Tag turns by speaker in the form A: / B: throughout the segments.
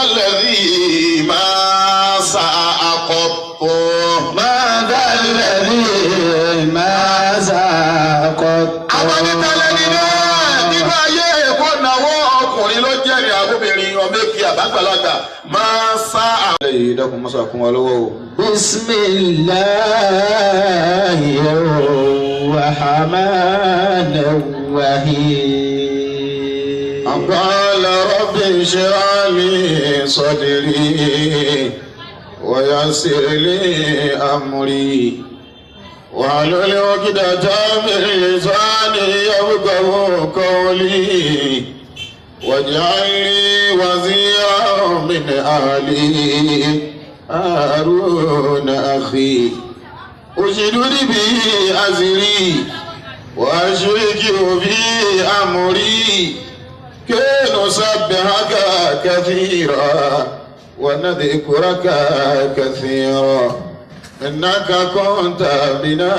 A: الذي ما ساء قط.
B: ما ذا الذي ما ساء قط.
A: Àwọn onítẹ̀lẹ́ni náà nínú ayé ẹ̀kọ́ náwó ọkùnrin ló jẹ́rìí àbóbìnrin ọmọ èkì àbágbàlagbà máa sá àwọn.
C: Eléyìí dákun mọ́sá kún wa lọ́wọ́ o.
B: بسم الله الرحمن الرحيم.
C: قال رب اشرح لي صدري ويسر لي أمري واحلل عقدة من لساني يفقهوا قولي واجعل لي وزيرا من أهلي هارون أخي اشدد به أزري وأشركه في أمري كي نسبحك كثيرا ونذكرك كثيرا إنك كنت بنا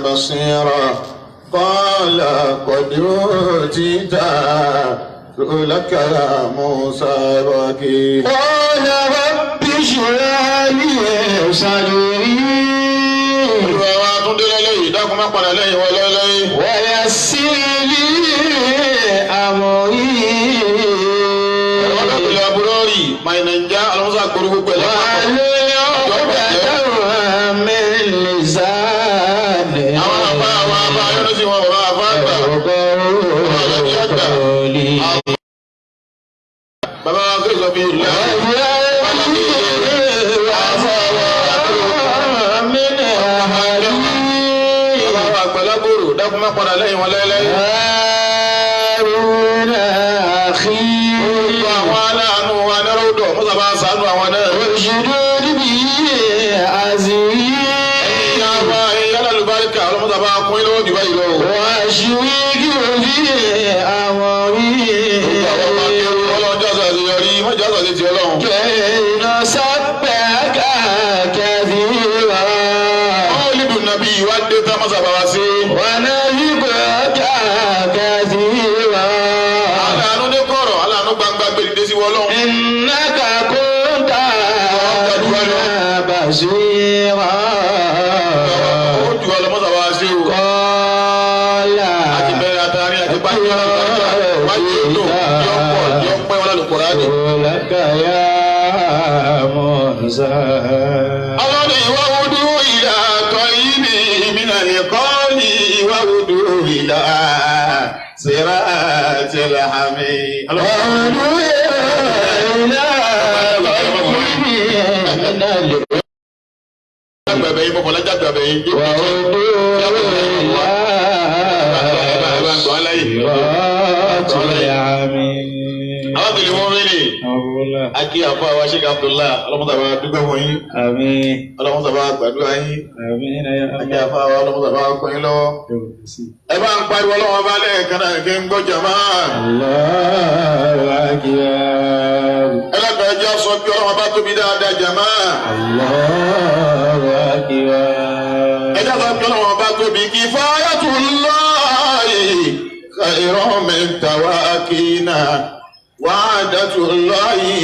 C: بصيرا. قال قد أوتيت سؤلك يا موسى بكي.
B: قال رب اشرح لي صدري
A: Olúwa wa tún dé lẹ́lẹ́yìí, dákun má padà lẹ́yìn wa lẹ́lẹ́yìn.
B: ويسر لي أمري
A: Ọlọ́dún aburọ́rì, Màìnàjà, Alonso àgbòrò gbogbo ẹ̀ lẹ́pàpọ̀.
B: واحلل عقدة من لساني
A: Àwọn àbá àwọn àbá ayọ́nú sí wọn, bàbá àbá àgbà.
B: يفقهوا قولي.
A: Bàbá wa tó sọ bí ìlú.
B: من أهلي
A: Bàbá wa àgbàlagbòrò, dákun má padà lẹ́yìn wọn lẹ́lẹ́yìn.
B: هارون أخي
A: Gbogbo àwọn aláàánú wa níròdọ̀, mọ́sà bá ṣàánú àwọn náà.
B: اشدد به أزري
A: Ìyá wa ìyá lálùbáríkà, ọlọ́mọ́sà bá kún in lọ́wọ́ jù báyìí lọ.
B: وأشركه في أمري
A: Gbogbo àwọn ọmọ akéwì, Ọlọ́run jọ́sọ̀ àṣeyọrí, mọ́jọ́ àṣọ ti Ọlọ́run.
B: كي نسبحك كثيرا
A: Mọ́lídù nàbí wá dé tá mọ́sà bá wa sí.
B: ونذكرك كثيرا
A: Aláàánú ní kọ̀rọ̀, aláàánú gbangba gbèdìdé sí wọlọ́run.
B: إنك كنت بنا بصيرا.
A: Ó jù wá lọ mọ́sà bá wa sí o.
B: قال
A: Àti bẹ̀rẹ̀ àtàrí àti báyìí wáyé dùn, yọ pọ̀, yọ pẹ́ wọn lálùkò rádì.
B: لك يا موسى.
A: Ọlọ́run ìwà wudu ìlà tọ́ ibi ìmìnà nìkọ́ọ̀lì ìwà wudu ìlà siratil hamid.
B: قالوا إلى قومه من
A: Gbàgbẹ́ yín bọ̀bọ̀ lájà gbàgbẹ́ yín.
B: وهدوا إلى صراط الحميد.
A: Àwọn tèlè wọ́n rí ni.
B: الله.
A: Akí àfọ àwa Sheikh Abdullah, ọlọ́mọdé àbá dúpẹ́ fún yín,
B: آمين.
A: ọlọ́mọdé àbá gbàdúrà yín.
B: آمين يا
A: Akí
B: الله.
A: àfọ àwa ọlọ́mọdé àbá kọ́ yín lọ́wọ́. Ẹ bá ń pariwo ọlọ́wọ́ bá lẹ́ẹ̀kan náà kí n gbọ́ jàmá.
B: الله أكبر.
A: Ẹlẹ́gbẹ̀ẹ́ ẹjẹ́ sọ pé ọlọ́wọ́ bá tóbi dáadáa jàmá.
B: الله أكبر.
A: Ẹjẹ́ sọ pé ọlọ́wọ́ bá tóbi kifayatullahi khayrun min tawakina wa'datullahi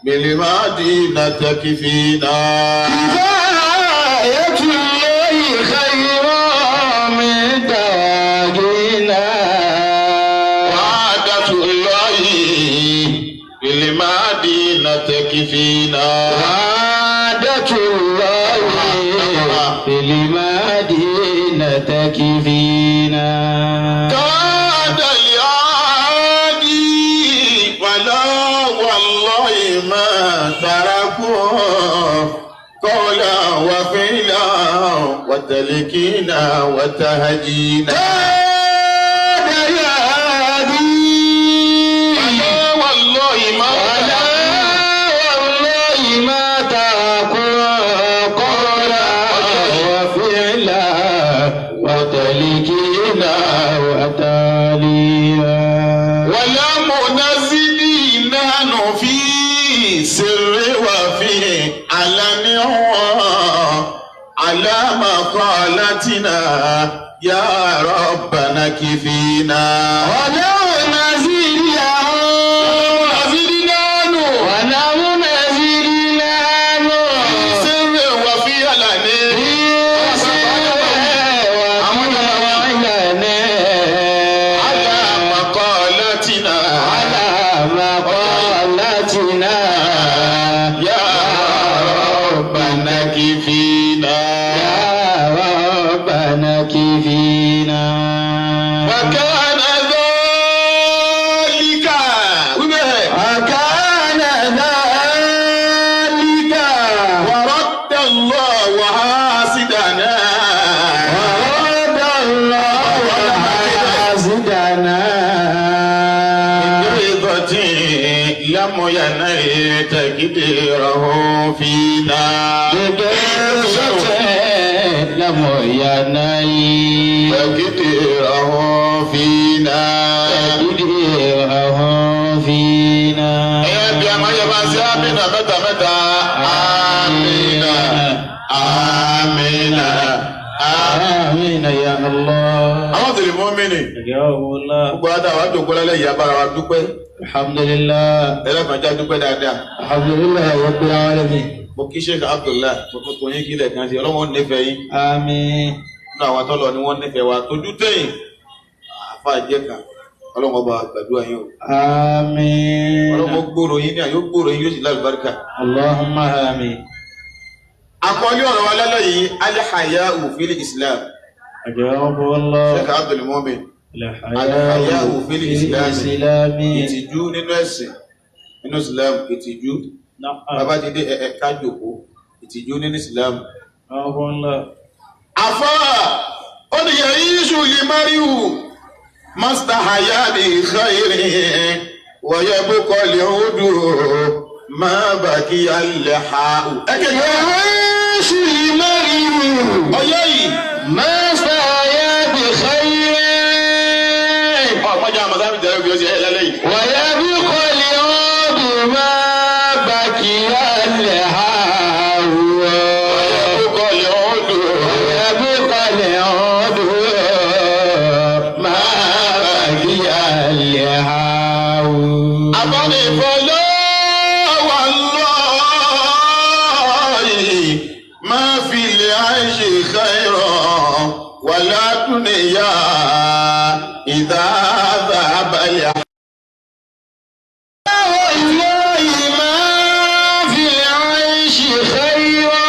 A: bil madina takfina.
B: كفاية الله خير من تواجينا.
A: Wa'datullahi bil madina takfina.
B: وعادة الله في المدينة تكفينا.
A: كاد العادي ولا والله ما تركوا قولا وفعلا وتلكينا وتهجينا.
B: كاد العادي
A: ولا والله ما
B: ولا والله ما تركوا قولا وفعلا وتلكينا وتاليا.
A: ولا منزلين نحن في سر وفي علن على مقالتنا يا ربنا كفينا.
B: ولو نزيدهم
A: نزيدنا
B: ولا حاجتنا
C: يا ربنا كفينا
B: يا ربنا كفينا.
C: وكان ذلك
B: وكان ذلك
C: ورد الله حاسدنا
B: ورد الله حاسدنا
C: برضة لم ينل تقديره فينا
B: بقصة لم ينل
C: تقديره فينا
B: تقديره فينا.
C: Ẹ̀yà bí a máa yẹ bá ṣe àmìnà mẹ́ta mẹ́ta. Àmìnà, àmìnà,
B: آمين يا الله.
C: Àwọn tèlè mọ́ mí nì.
B: حياهم الله.
C: Gbogbo adá wa dògbò lálẹ́ ìyá bára wa dúpẹ́.
B: الحمد لله.
C: Ẹlẹ́kànjá dúpẹ́ dáadáa.
B: الحمد لله رب العالمين.
C: Mo kí Sheikh Abdullah, mo tún tún yín kílẹ̀ kan sí Ọlọ́run nífẹ̀ẹ́ yín.
B: آمين.
C: Nínú àwọn tọ́lọ̀ ni wọ́n nífẹ̀ẹ́ wa tójú tẹ̀yìn. Àfa jẹ́ kan, Ọlọ́run ọba gbàdúrà yín o.
B: آمين.
C: Ọlọ́run gbòòrò yín ní àyè gbòòrò yín yóò sì lálùbáríkà.
B: اللهم آمين.
C: Àkọlé ọ̀rọ̀ wa lálẹ́ yìí, Al-Haya'u fil Islam.
B: أجاب الله.
C: Sheikh Abdul Mumin.
B: الحياء في الإسلام.
C: Ìtìjú nínú ẹ̀sìn, nínú Islam, ìtìjú.
B: نعم.
C: Bàbá ti dé ẹ̀ ká jòkó, ìtìjú nínú Islam.
B: حياهم الله.
C: Àfá ó ní ya'ishu al-mar'u mastahaya bi khairin wa yabqa al-'udu ma baqiya al-ha'u. Ẹ̀kẹ́
B: يعيش المرء
C: ọyẹ́ yìí.
B: ما استحيا بخير
C: Ọ̀pọ̀jà àmọ̀sáfì jẹ́ òbí ọ̀sẹ̀ ẹ̀ lálẹ́ yìí.
B: ويبقى العود ما بقي الحاء.
C: Yabqa al-'udu.
B: ويبقى العود ما بقي الحاء.
C: Àbáni fọlọ́ wallahi ma fil 'ayshi khayran wala dunya idha dhahaba al
B: والله ما في العيش خيرا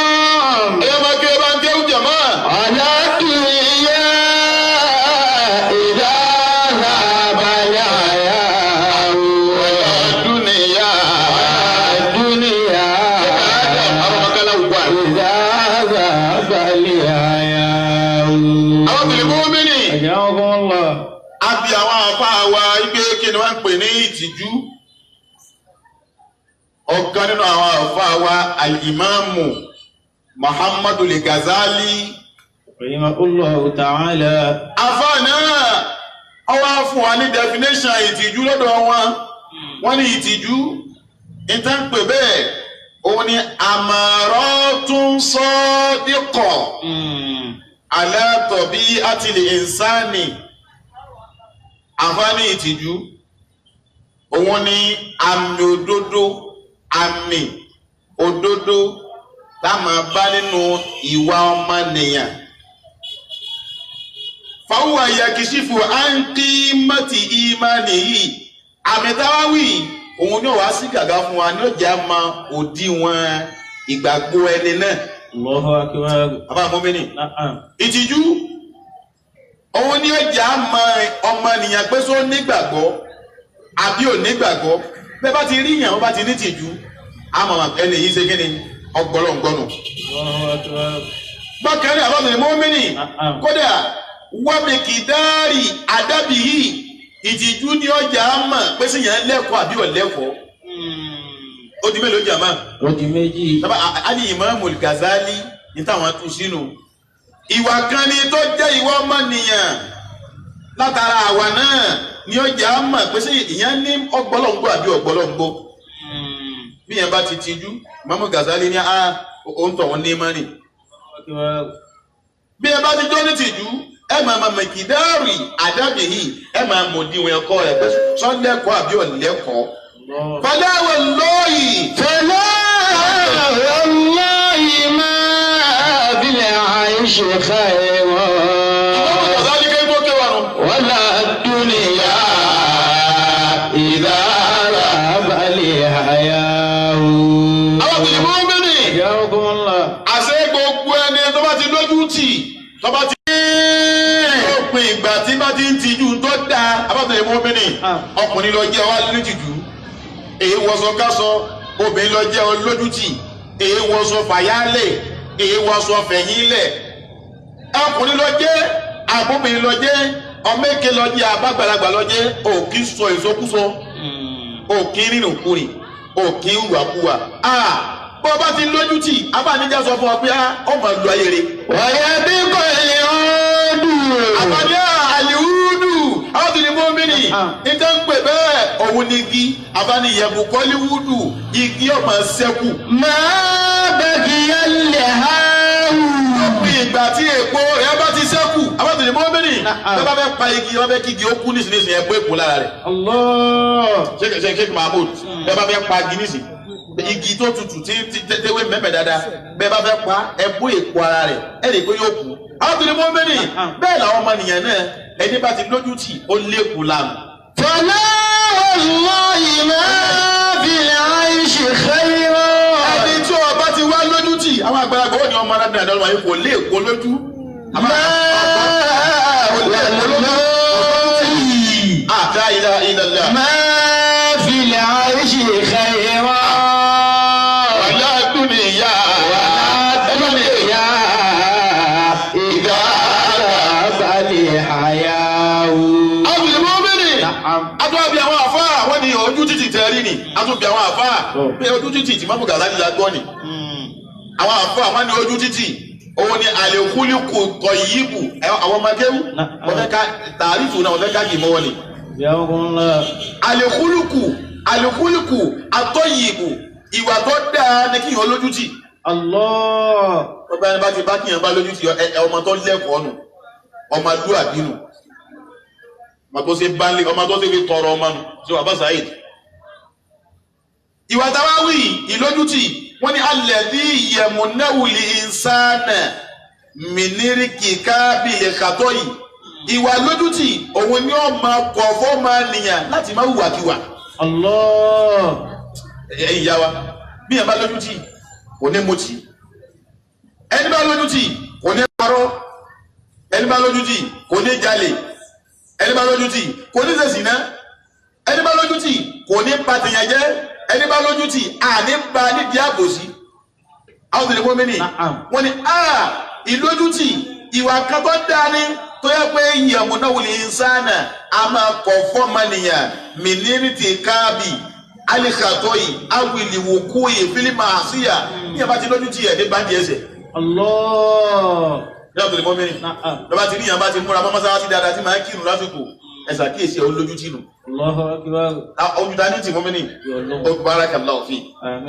C: Ẹ máa kí ẹ bá ń kéwú jàmá.
B: على الدنيا إذا ذهب الحياء.
C: Wala dunya.
B: الدنيا
C: Àwọn ọmọkálá wà.
B: إذا ذهب الحياء.
C: Àwọn tìlẹ̀ mọ́mìnì.
B: حياكم الله.
C: A bi àwọn àfáà wa igbe kí ni wọ́n ń pè ní ìtìjú. Ọ̀kan nínú àwọn àfáà wa Al-Imamu Muhammadu Al-Ghazali.
B: رحمه الله تعالى.
C: Àfáà náà ó wá fún wa ní definition ìtìjú lọ́dọ̀ wọn. Wọ́n ní ìtìjú ìtàn ń pè bẹ́ẹ̀ òun ni amaratun sadiqa ala tabi'atil insani. Àfáà ní ìtìjú òun ni àmì òdodo, àmì òdodo tá a máa bá nínú ìwà ọmọnìyàn. Fàwùwà yakishifu àǹkímọ́tì ìmánì yìí, àmì táwáwì òun ní wàá sí gàgá fún wa ní ọjà mọ òdiwọ̀n ìgbàgbọ́ ẹni náà.
B: الله أكبر.
C: Bàbá mọ́mìnì.
B: نعم.
C: Ìtìjú òun ní ọjà mọ ọmọnìyàn pé só nígbàgbọ́ àbí ò nígbàgbọ́. Bẹ́ẹ̀ bá ti rí yàn wọ́n bá ti ní tìjú, àmọ́ ẹni yìí ṣe kí ni ọgbọ́lọ́ngbọ́nù.
B: الله أكبر.
C: Bákan náà àbámu ni mọ́mìnì
B: Na'am.
C: kódà wámìkìdárì àdábì yìí ìtìjú ní ọjà mọ̀ pé sì yàn lẹ́kọ̀ọ́ àbí ò lẹ́kọ̀ọ́. Ó di mélòó jàmá?
B: Ó di méjì.
C: Sábà Ali Imam Al-Ghazali ní táwọn tún sínú. Ìwà kan ni tó jẹ́ ìwà ọmọnìyàn látara àwa náà ní ọjà mọ̀ pé sí ìyẹn ní ọgbọ́lọ́ngbọ́ àbí ọgbọ́lọ́ngbọ́. Bí yẹn bá ti tijú, Imam Ghazali ní a òun tọ̀ wọ́n ní mọ́rin.
B: أكبر.
C: Bí ẹ bá ti jọ́ ní tìjú, ẹ máa ma mẹ̀kìdárì àdábì yìí, ẹ máa mọ̀ díwọ̀n ẹ̀kọ́ rẹ̀ pé sọ́lẹ́kọ̀ọ́ àbí ọ̀lẹ́kọ̀ọ́.
B: الله.
C: Fọlá wallahi.
B: فلا والله ما في العيش خير
C: Imam Ghazali kẹ́ tó kéwàá nù.
B: ولا الدنيا إذا ذهب الحياء. الحياء.
A: Àwọn kìlì mọ́ mẹ́rin.
B: حياكم الله.
A: Àṣẹ gbogbo ẹni tó bá ti lójú tì tó bá ti. Òpin ìgbà tí bá ti ń tijú tó dáa abáfẹ́ ìmọ̀ mẹ́rin. Ọkùnrin lọ jẹ́ wa lójútù. Èyí wọṣọ kásọ, obìnrin lọ jẹ́ ọ lójútì. Èyí wọṣọ fàyálẹ̀, èyí wọṣọ fẹ̀yìnlẹ̀. Ọkùnrin lọ jẹ́, àbóbìnrin lọ jẹ́, ọmọ èké lọ jẹ́, àbágbàlagbà lọ jẹ́, òkì sọ ìsọkúsọ, òkì rìnrìnkúrìn, òkì wàkúwà. Bó bá ti lójútì, abánijà sọ fún ọ pé ọ máa lu ayé rẹ̀.
B: ويبقى العود.
A: Àbájá àlìhúdù, àwọn tó ní mọ́mìnì, níta ń pè bẹ́ẹ̀ òun ni igi, àbániyẹ̀bù kọ́líwúdù, igi ọmọ sẹ́kù.
B: ما بقي الهاو.
A: Lópin ìgbà tí èpo rẹ̀ bá ti sẹ́kù, àwọn tó ní mọ́mìnì, tó bá fẹ́ pa igi, wọ́n fẹ́ kí igi ó kú nísinsìnyí ẹ bó èpo lára rẹ̀.
B: الله.
A: Sheikh Mahmood, bẹ́ẹ̀ bá fẹ́ pa igi nísìn, igi tó tutù tí tẹ́wé mẹ́mẹ́ dáadáa, bẹ́ẹ̀ bá fẹ́ pa ẹ bó èpo ara rẹ̀, ẹ lè pé yóò kú. Àwọn tó ní mọ́mìnì, bẹ́ẹ̀ làwọn ọmọnìyàn náà, ẹni bá ti lójú tì, ó lékun lánàá.
B: فلا والله ما في العيش خير.
A: Ẹni tí ọba ti wá lójú tì, àwọn àgbàlagbà ó ní ọmọ arábìnrin àdọ́lọ́wọ́ yìí kò lè kó lójú.
B: ما والله
A: Àdá ilà ilà.
B: ما في العيش خير.
A: Wàlá dúnìyà.
B: ولا إذا ذهب الحياء.
A: Àwọn ìlú mọ́mìnì.
B: نعم.
A: Atúwàbí àwọn àfáà wọ́n ní ojú títì tẹ̀rí ni. Atúbí àwọn àfáà pé ojú títì tí mọ́mú Gàzálì la gbọ́ ni. Àwọn àfáà wọ́n ní ojú títì. Òun ni àlèkúlùkù tọ̀yìbù. Àwọn ọmọ akéwù. Wọ́n fẹ́ ká tàrífù náà wọ́n fẹ́ ká kì í mọ́wọ́ ni.
B: حياكم الله.
A: Àlèkúlùkù àlèkúlùkù àtọ̀yìbù ìwà tó dáa ni kíyàn lójú tì.
B: الله.
A: Ọba ẹni bá ti bá kíyàn bá lójú tì ẹ ọmọ tó lẹ́kọ̀ọ́ nù ọmọ lúàbí nù ọmọ tó ṣe bánlé ọmọ tó ṣe fi tọrọ ọmọ nù ṣé wàá bá Saheed. Ìwà táwa wí ìlójútì wọ́n ní alẹ́ bí yẹ̀múnáwùlì ìnsánà mìníríkì kábìlì kàtọ́ yìí ìwà lójútì òun ni ó máa kọ̀ fọ́ọ̀mà nìyàn láti má hùwàkiwà.
B: الله.
A: Ẹ̀yin ìyá wa bí yẹn bá lójútì kò ní mutí, ẹni bá lójútì kò ní parọ́, ẹni bá lójútì kò ní jalè, ẹni bá lójútì kò ní ṣèṣìná, ẹni bá lójútì kò ní ba tèèyàn jẹ́, ẹni bá lójútì àní ba nídìí àbòsí. Àwọn tó lè mọ́ mí nì wọ́n ní a ìlójútì ìwà kan tó dáa ní tó yẹ pé yẹ̀múnáwó lè ń sáànà a máa kọ̀ fọ́mọnìyàn mìnírìtì káàbì alikatọ́yì awìlìwòkúyè fílímù àṣìyà ní ẹ̀ bá ti lójútì ẹ̀ ní báńdì ẹsẹ̀.
B: الله.
A: Ní ọ̀tọ̀ lè mọ́ mí nì lọ́ba ti níyàn bá ti múra mọ́ mọ́sálásí dáadáa tí máa ń kírun lásìkò ẹ̀sà kíyèsí ẹ̀ ó lójútì nù.
B: الله أكبر.
A: Ojú ta ní tì mọ́ mí nì ó barakallahu fi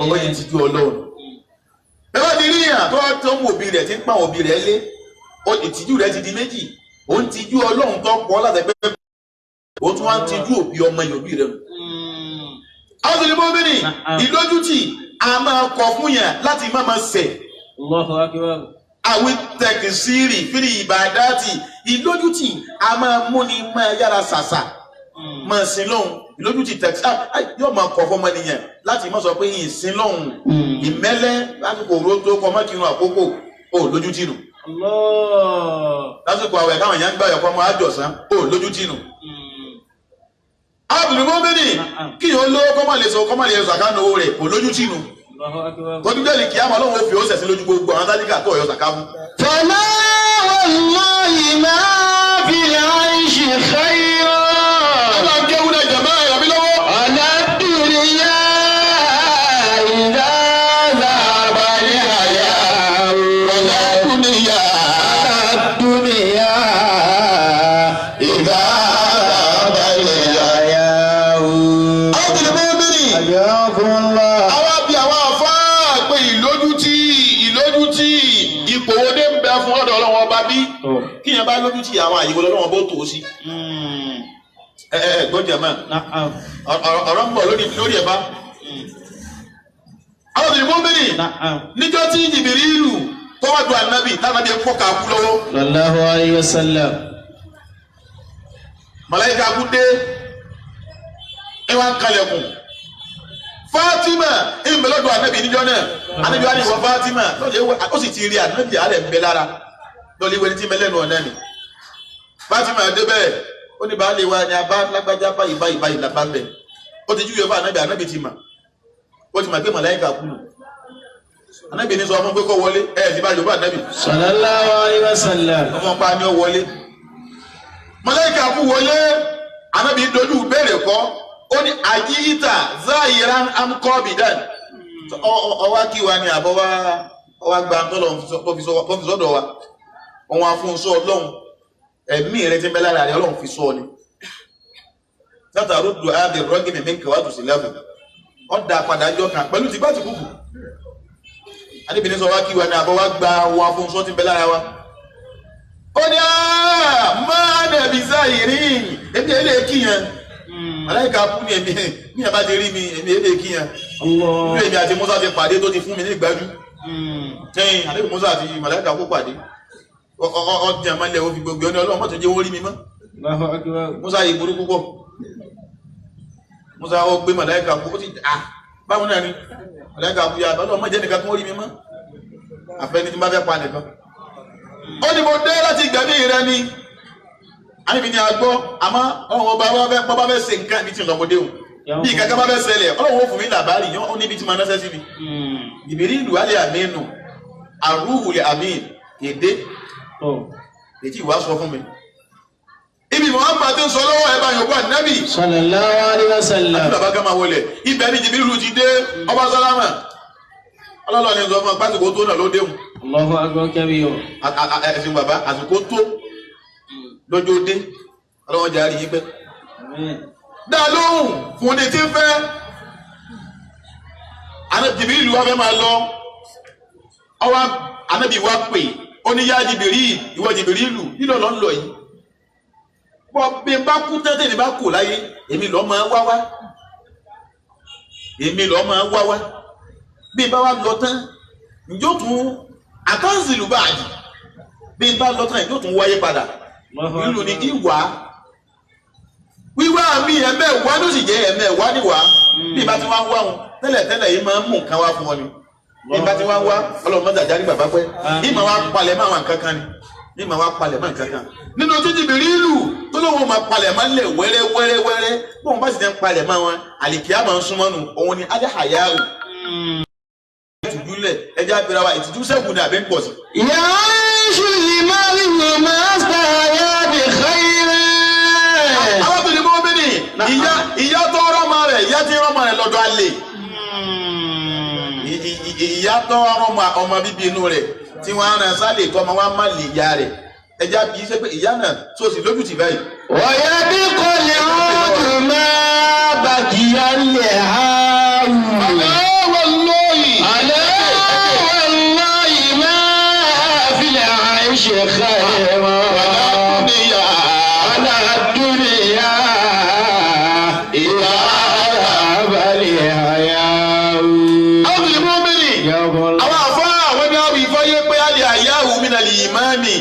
A: ọgbọ́n yìí ti ju Ọlọ́run. Bẹ́ẹ̀ bá ti rí yàn tó mú òbí rẹ̀ tí ń pa òbí rẹ̀ lé ìtìjú rẹ̀ ti di méjì, ó ń tijú Ọlọ́run tó pọ̀ láti pẹ́ ó tún wá ń tijú òbí ọmọ yìí òbí rẹ̀ nù. Àwọn tó lè mọ́ mí nì ìlójútì a máa kọ̀ fún yàn láti má máa ṣẹ̀.
B: الله أكبر.
A: Àwọn tẹkisírì fírí ìbàdàtì ìlójútì a máa múni máa yára ṣàṣà máa sin lọ́hùn ìlójútì tẹkisírì yóò máa kọ̀ fọmọ nìyẹn láti má sọ pé ìsin lọ́hùn ìmẹ́lẹ́ lásìkò òru tó kọ mọ́kìrún àkókò ò lójútì nù.
B: Allah.
A: Lásìkò àwẹ̀ káwọn èèyàn ń gbà yọ̀kọ́ ọmọ àjọsán ò lójútì nù. Abdulmumini kí yóò lówó kọ́mọ̀ lè sọ kọ́mọ̀ lè sọ àkànnà owó rẹ̀ kò lójútì nù. Tọ́jú jẹ́lì kí á máa lọ́wọ́ fi ó sẹ̀sìn lójú gbogbo àwọn tálíkà tó ọ̀yọ́ sàká fún.
B: فلا والله ما في العيش خير.
A: Ọlọ́run kéwú náà jàmbá ẹ̀rọ mi lọ́wọ́.
B: على الدنيا إذا ذهب الحياء.
A: Ọ̀la dúnìyà
B: على الدنيا
A: ìdá àbálẹ̀.
B: الحياء.
A: Abdulmumini
B: حياكم الله.
A: àwa bí àwọn àfáà pé ìlójútì ìlójútì ipò wo ní ń bẹ fún ọ̀dọ̀ Ọlọ́run ọba bí kíyàn bá lójútì àwọn àyèwò lọ́wọ́ bó tó o sí. Ẹ ẹ ẹ gbọ́dọ̀ mọ́
B: نعم.
A: ọ̀rọ̀ ń bọ̀ lórí ẹ̀ bá. Àwọn Abdulmumini
B: نعم.
A: níjọ́ tí Jìbìrìlù tó wá du ànábì tànábì kọ́ ká kú lọ́wọ́.
B: صلى الله عليه وسلم.
A: Màláíkà kú dé ẹ wá ń kalẹ̀kùn Fatima ìbẹ̀lọ́dọ̀ anabi níjọ́ náà anabi wa ni ìwọ Fatima ó sì ti rí anabi àárẹ̀ ń bẹ lára lọ́lẹ́ ìwé ní tí mẹlẹ́nu ọ̀nà ni Fatima débẹ̀ ó ní baálé wa ni a bá lágbájá báyìí báyìí báyìí làbá ń bẹ̀ ó ti júwèé fún anabi anabi ti mà ó ti mà pé màláíkà kú nù anabi ní sọ fún pé kó wọlé ẹ ẹ ti bá yorùbá anabi.
B: Sallallahu alaihi wasallam.
A: Ọmọ pa ni ó wọlé màláíkà kú wọlé anabi dojú béèrè kọ́ ó ní àjíyíta zayiran amkọ́bìdán ọwá kí wa ni àbọ̀ wá ọwá gba tọ́lọ̀ tó fi sọ́dọ̀ wa òun àfúnṣọ ọlọ́run ẹ̀mí rẹ ti ń bẹ lára rẹ ọlọ́run fi sọ ni látàrú dùn áàbì rọ́gì mímí kẹwàá tó sì lẹ́fù ọ̀dà padà jọ kan pẹ̀lú tìgbà tí kúkù adébìnrin sọ wá kí wa ni àbọ̀ wá gba òun àfúnṣọ ti ń bẹ lára wa ó ní máa nàbí zayirin èmi ẹ̀ lè kíyàn aláìka kú ní èmi ní ẹ̀ bá ti rí mi èmi ẹ̀ lè kíyàn bí èmi àti Musa ti pàdé tó ti fún mi ní ìgbájú ẹ̀yìn àdébì Musa àti màláìka kó pàdé ọdún àmàlẹ̀ ó fi gbogbo ẹni ọlọ́run mọ́tò jẹ́ wọ́n rí mi mọ́ Musa yìí burú púpọ̀ Musa ó gbé màláìka kú ó ti à báwo náà ni màláìka kú ya ọlọ́run mọ́jẹ́ nìkan kún ó rí mi mọ́ àfẹ́ni tí bá fẹ́ pa nìkan ó ní mo dé láti ìgbàmí rẹ ni àníbi ni a gbọ́ àmọ́ ọlọ́run ọba bá fẹ́ ṣe nǹkan ibi tí lọ́mọdé o bí kankan bá fẹ́ ṣẹlẹ̀ ọlọ́run ó fún mi làbárì yán ó níbi tí mo ránṣẹ́ sí mi ìbírí ìlú alẹ́ àmínú àrùhùlẹ̀ àmín èdè ètí ìwà sọ fún mi. Ibi Muhammad ti ń sọ lọ́wọ́ ẹ̀ bá yòókù ànábì.
B: Sallallahu alaihi wasallam.
A: Àti bàbá kan máa wọlé ibẹ̀ ni Jìbìrìlù ti dé ọba sálámà ọlọ́lọ́ ni sọ fún ọ pásìkò tó náà ló déhùn.
B: Allahu akbar kabir.
A: Ẹ̀sìn bàbá àsìkò tó lọ́jọ́ dé ọlọ́wọ́ jà rí yín pẹ́. Dá lóhùn fún ní tí ń fẹ́. Jìbìrìlù wa fẹ́ máa lọ ọwọ́ ànábì wa pè ó ní yá Jìbìrìlù ìwọ Jìbìrìlù lílọ lọ ń lọ yìí. Bọ́ bí n bá kú tẹ́tẹ́ ní bá kù láyé èmi lọ́ máa wá wá èmi lọ́ máa wá wá bí n bá wá lọ tán ǹjọ́ tún àtàǹsìlù báàdì bí n bá lọ tán ǹjọ́ tún wáyé padà ìlú ni ìwà wíwá mi ẹ̀mẹ́ wá ló sì jẹ́ ẹ̀mẹ́ wá níwá bí n bá ti wá ń wá wọn tẹ́lẹ̀ tẹ́lẹ̀ yìí máa ń mú nǹkan wá fún wọn ni bí n bá ti wá ń wá ọlọ́run mọ́tà jáde bàbá pẹ́ ìmọ̀ wá palẹ̀ mọ́ àwọn nǹkan kan ni ìmọ̀ wá palẹ̀ mọ́ nǹkan kan nínú tí Jìbìrìlù tó lóun máa palẹ̀ mọ́ lẹ̀ wẹ́rẹ́ wẹ́rẹ́ wẹ́rẹ́ bóun bá sì ti ń palẹ̀ mọ́ wọn àlìkíyà máa ń súnmọ́ nù òun ni aláhàyáwò ìtìjú lẹ̀ ẹjẹ́ abẹ́rẹ́ wa ìtìjú sẹ́gun ni àbí ń pọ̀ sí.
B: Ya'ishu al-mar'u ma bi khairin.
A: Arábìnrin mọ́mìnì ìyá tó rọ́mọ rẹ̀ ìyá tí rọ́mọ rẹ̀ lọ́dọ̀ àlè ìyá tó rọ́mọ ọmọ bíbí inú rẹ̀ tí wọ́n á rán sálè tó ọmọ wa má lè ya rẹ̀ ẹjẹ́ àbí ṣe pé ìyá náà tó sì lójú tì báyìí.
B: Wa yabqa al-'udu ma baqiya al-'awu.
A: Àlọ́ wallahi.
B: Ala wallahi ma fil 'ayshi khayrun.
A: Wala dunya.
B: Wala dunya idha dhahaba al-haya'u.
A: Arábìnrin mọ́mìnì. Àwọn àfáà àwọn ní àwọn ìfọ́yé pé àlè àyáwó mi nàlè ìmánì.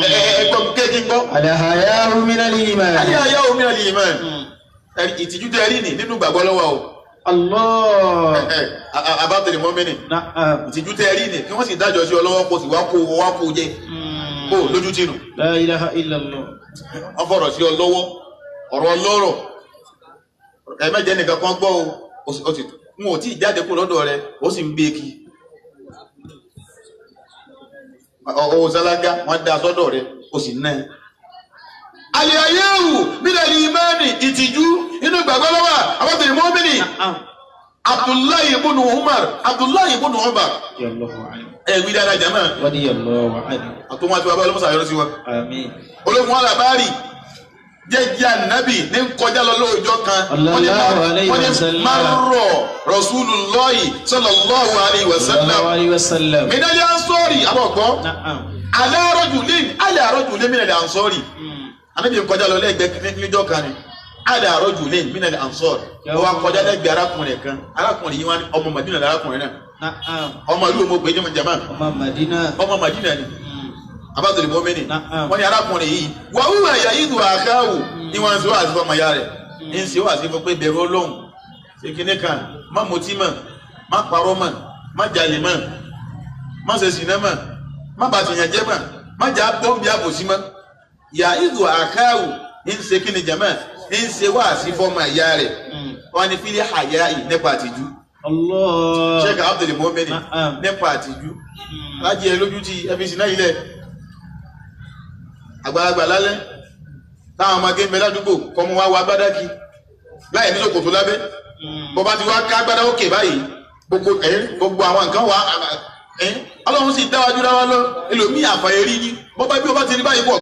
A: Ẹ̀ẹ́dẹ̀gbọ́n kéèkì ń gbọ́.
B: Al-haya'u min al-iman.
A: Àlè àyáwó mi nàlè ìmánì. Ìtìjú tẹ rí ni nínú ìgbàgbọ́ lọ́wọ́ o.
B: Allah.
A: Àbátẹ̀lẹ̀ mọ́mìnì.
B: Na'am.
A: Ìtìjú tẹ rí ni kí wọ́n sì dájọ́ sí ọ lọ́wọ́ kó sì wá kó wá kó jẹ kó lójú tìǹù.
B: La ilaha illallah.
A: Wọ́n fọ̀rọ̀ sí ọ lọ́wọ́ ọ̀rọ̀ ọlọ́rọ̀ ẹ̀mẹ́jẹ nìkan kan gbọ́ o n ò tí ì jáde kó lọ́dọ̀ rẹ ó sì ń gbé kí ọwọ́ sálágá wọ́n dá sọ́dọ̀ rẹ ó sì ná ẹ. Àlìyáyéwù mílẹ̀ ní ìmánì ìtìjú inú ìgbàgbọ́ lọ́wọ́ àbọ̀tẹ̀lẹ̀ mọ́mìnì
B: Na'am.
A: Abdullahi ibn Umar Abdullahi ibn Umar
B: Radiyallahu anhu.
A: ẹ̀ wí dáadáa jàmá
B: Radiyallahu anhu.
A: àtúnwá tí wàá bá ọlọ́mọsà yọrọ sí wa.
B: Àmín.
A: Ológun alábárì jẹ́jẹ́ ànábì ní kọjá lọ lóòjọ́ kan
B: Sallallahu alayhi
A: wọ́n ní
B: wa sallam.
A: marọ̀ Rasulullahi sallallahu alayhi wa sallam
B: Sallallahu alayhi wa sallam.
A: minal ansori àbọ̀gbọ́
B: Na'am.
A: ala rajulin ala rajulin minal ansori ànábì ń kọjá lọ lẹ́gbẹ̀ẹ́ níjọ́ kan ni ala rajulin minal ansori ó wá kọjá lẹ́gbẹ̀ẹ́ arákùnrin kan arákùnrin yìí wá ní ọmọ Madina arákùnrin náà
B: Na'am.
A: ọmọ ìlú òmò gbèjì jama
B: Ọmọ Madina.
A: ọmọ Madina ni abájọlẹ̀ mọ́mìnì
B: Na'am.
A: wọ́n ní arákùnrin yìí wà wúwà ẹ̀yà ìdù àkáwù ní wọ́n ń ṣe wáàsí fọmọ ya rẹ̀ ń ṣe wáàsí fún pé bẹ̀rù Ọlọ́hun ṣe kinní kan má mutí mọ́, má parọ́ mọ́, má jalè mọ́, má ṣe ṣìnà mọ́, má bàtìyàn jẹ́ mọ́, má jà bọ́m̀bì àbòsí mọ́. Yà ìdù àkáwù ń ṣe kí ni jàmá ń ṣe wáàsí fọ́mọ ìyá rẹ̀ wọn ni fílẹ̀ àyà yìí nípa àtijú.
B: Allah.
A: Sheikh Abdul Mumin nípa àtijú lájí ẹ lójú tí ẹ fi ṣìnà yìí lẹ̀ àgbàlagbà lálẹ́ táwọn ọmọge ń bẹ ládùúgbò kọ́mọ wá wá gbádákì láì ní ṣòkòtò lábẹ́ bó bá ti wá ká gbádá òkè báyìí gbogbo ẹ gbogbo àwọn nǹkan wà ẹ Ọlọ́run sì dáwájú dáwá lọ ẹlòmíì àfàyè rí ni bó bá bí ó bá ti rí báyìí pọ̀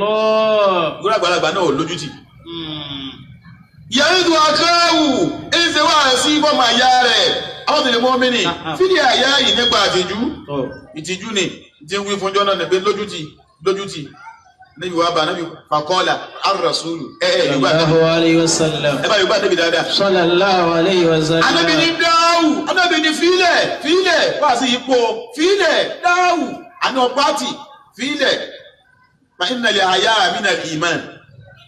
B: Allah.
A: gbọ́dọ̀ àgbàlagbà náà ò lójú tì. Yàrá akáwù ẹsẹ̀ wá sí fọ́ọ̀mù àyà rẹ̀ àwọn tẹ̀lé mọ́mìnì fídíò àyà yìí nípa àtijú ìtìjú ni tí ń wí fún jọ́nà ní pé lójútì lójútì níbi wàá bá níbi fàkọ́ọ̀là arasulu ẹ ẹ yorùbá
B: Sallallahu alayhi wa sallam.
A: ẹ bá yorùbá débi dáadáa.
B: Sallallahu alayhi wa sallam.
A: Anábì ní dáhù anábì ní fílẹ̀ fílẹ̀ wá sí ipò fílẹ̀ dáhù àná pátì fílẹ̀ fa innal hayaa minal iman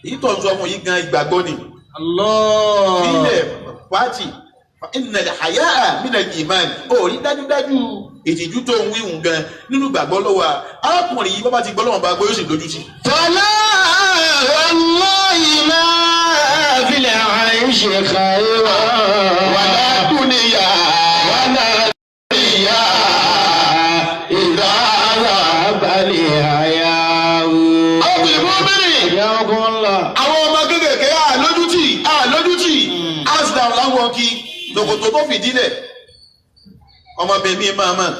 A: èyí tó ń sọ fún yìí gan ìgbàgbọ́ ni.
B: Allah.
A: Fílẹ̀ pátì fa innal hayaa minal iman ó rí dájúdájú ìtìjú tó ń wíwùn gan nínú ìgbàgbọ́ lọ́wọ́ arákùnrin yìí bá ti gbọ́ lọ́wọ́ bá gbọ́ yóò sì lójú tì.
B: فلا والله ما في العيش خير
A: ولا دنيا
B: ولا دنيا إذا ذهب الحياء.
A: Ọkùnrin mọ́mìnì
B: حياكم الله.
A: àwọn ọmọ kékèké àlójútì àlójútì asdam láwọn kí tòkòtò tó fìdílẹ̀ ọmọbìnrin mi máa mọ̀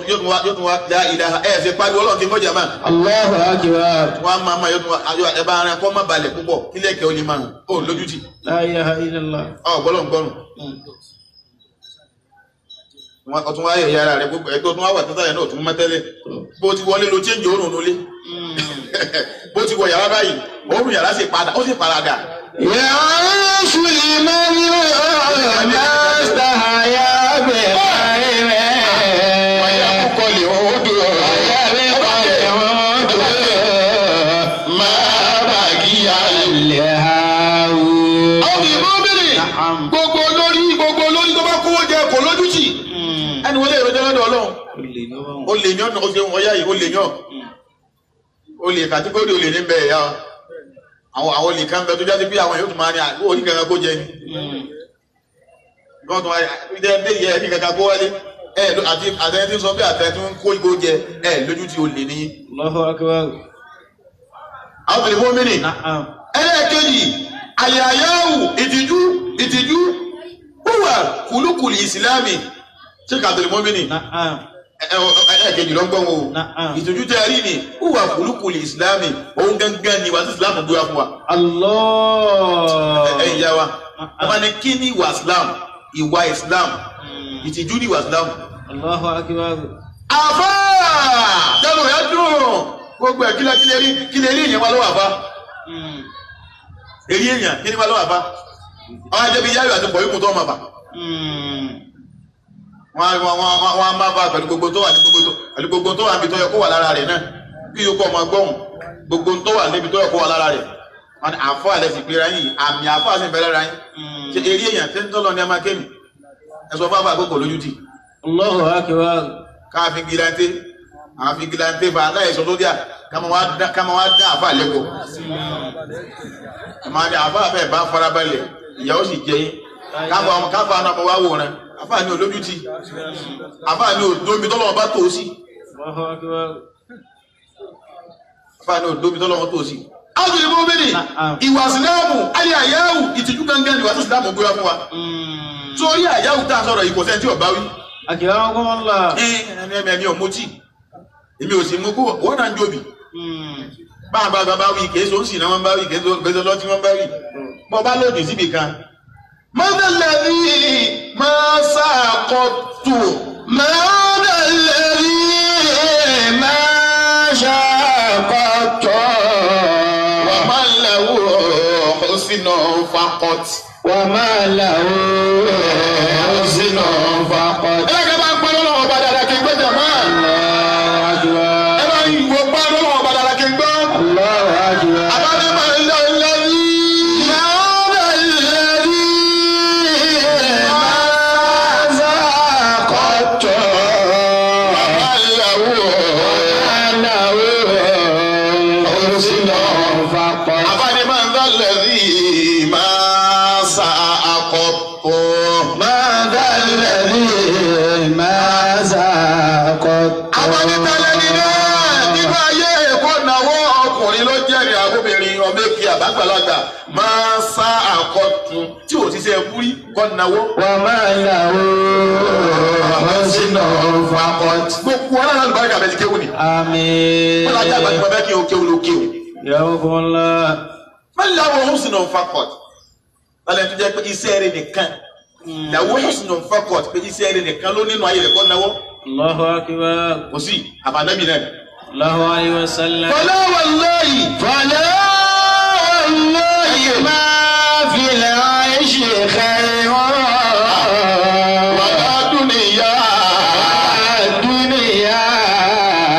A: yóò tún wá dá ìlà ẹ̀ ṣe pariwo ọlọ́run kí n kọjá máa
B: الله أكبر.
A: wọ́n á máa máa yóò tún wá ẹ bá ara kọ́ má balẹ̀ púpọ̀ kílẹ̀ kẹ́ ó lè máa ó lójútì
B: لا إله إلا الله.
A: ọ̀ gbọ́lọ̀ ń gbọ́rùn ọtún wá yẹ̀ yàrá rẹ̀ gbogbo ẹ̀tọ́ tún wá wà tẹ́tà yẹn náà tún mọ́ tẹ́lẹ̀ bó ti wọlé lo change òórùn nulẹ̀ bó ti wọ yàrá báyìí òórùn yàrá sì padà ó sì paradà.
B: يعيش لمن ما استحيا بخير.
A: kọ́lé odò máa bá kíyà àwọn ìbọn bèrè gbogbo olórí gbogbo olórí tó bá kówó jẹ kò lójútì ẹni wọlé ìrọjọ lọ́dọ̀ Ọlọ́run ó lè yàn ó ṣe wọn yá yìí ó lè yàn ó lè kàtíkórì ó lè ní bẹ́ẹ̀ yá àwọn àwọn olè kan bẹ tó jáde bí àwọn yóò tún máa ní àgbo orí kankan kó jẹ ni gbọ́n tó wáyé ẹ ẹ yẹ ẹni kankan kó wálé ẹ àti àtẹni tí ń sọ bí àtẹni tí ń kó igbó jẹ ẹ lójú tí ó lè ní.
B: Allahu akbar.
A: Àwọn tẹlifóònù mi nì
B: Na'am.
A: ẹlẹ́ẹ̀kejì àyàyáwù ìtìjú ìtìjú wúwà kùlùkùlù ìsìlámì ṣé kàtòlì mọ́mìnì
B: Na'am.
A: ẹlẹ́ẹ̀kejì ló ń gbọ́n o
B: Na'am.
A: ìtìjú tẹ́ ẹ rí ni wúwà kùlùkùlù ìsìlámì òun gangan ni wà sí ìsìlámù gbé wa fún wa
B: Allah.
A: ẹ̀yin ìyá wa wọ́n máa ní kí ni ìwà ìsìlámù ìwà ìsìlámù ìtìjú ni ìwà ìsìlámù.
B: Allahu akbar.
A: Àfá tẹnu rẹ̀ dùn gbogbo ẹ̀ kílẹ̀ kílẹ̀ rí kílẹ̀ rí èèyàn wá lọ́wọ́ àfá èrí èèyàn kí ni wá lọ́wọ́ àfá àwọn ajẹ́bí yáyọ̀ àti pọ̀ ikú tó ọmọ bà wọ́n á má bá pẹ̀lú gbogbo tó wà ní gbogbo tó pẹ̀lú gbogbo tó wà níbi tó yẹ kó wà lára rẹ̀ náà kí yòókù ọmọ gbọ́hùn gbogbo tó wà níbi tó yẹ kó wà lára rẹ̀ wọ́n ní àfọ́ àlẹ́ sì gbéra yín àmì àfọ́ àti ìbẹ̀rẹ̀ lára yín ṣe eré èèyàn tẹ́ ń tọ́lọ ní ẹ máa kémi ẹ sọ fún àfọ́ àkókò lójú tì
B: Allahu akbar.
A: káàfin gilante àfi gilante fa aláìsọ tó díà kama wá dá àfà lẹ́kọ̀ọ́ àmà ní àfà àfẹ́ bá farabalẹ̀ ìyàwó sì jẹ yín káfà káfà náà mo wá wòran àfà ní olójútì àfà ní òdómi tọ́lọ́wọ́ bá tó sí
B: Allahu akbar.
A: àfà ní òdómi tọ́lọ́wọ́ tó sí. áwùjọ ìbò mẹ́rin
B: Na'am.
A: ìwà sílámù ayé àyáwù ìtìjú gangan ìwà sílámù gbéra fún wa sórí àyáwù tá a sọ̀rọ̀ yìí kò sẹ́ni tí ò bá wí.
B: Akramakum Allah.
A: Ẹ ẹni ẹ̀mí ò mutí èmi ò sì mú kó wọ́n náà ń jòbì. Bá bá wí kìí so ń sì náà wọ́n bá wí kìí so lọ́tí wọ́n bá wí bọ́ bá lòdì síbi kan. Mọ́tẹ́lẹ̀ ní máa sàkọ́ tù.
B: ماذا الذي ما شاقت
A: Wà má lẹ́wọ̀ sínú fakọ́tì.
B: وما له حسن فقط.
A: Ẹ lọ́kẹ́ bá ń pẹ́ lọ́wọ́ ọba dáadáa kí n gbọ́ jàmá.
B: الله أكبر.
A: Ẹ bá ń wò pa lọ́wọ́ ọba dáadáa kí n gbọ́.
B: الله أكبر.
A: Àbálẹ́ máa ń lọ lẹ́yìn.
B: ماذا الذي ما
A: Kọ́ náwó.
B: وما له حسن فقط.
A: Gbogbo ọlọ́run àlùbáríkà bẹ́ẹ̀ ti kéwù ni.
B: آمين.
A: Wọ́n lájà àgbàdo bàbá kí o kéwù ló kéwù.
B: يوم الله.
A: Man lahu husnun faqat. Lálẹ́ tó jẹ́ pé iṣẹ́ rẹ̀ nìkan. Lahu husnun faqat pé iṣẹ́ rẹ̀ nìkan ló nínú ayé rẹ̀ kọ́ náwó.
B: الله أكبر.
A: Kò sí àbánábì náà.
B: الله عليه وسلم.
A: Fala wallahi.
B: فلا والله ما في العيش خير.
A: Wala dunya.
B: الدنيا.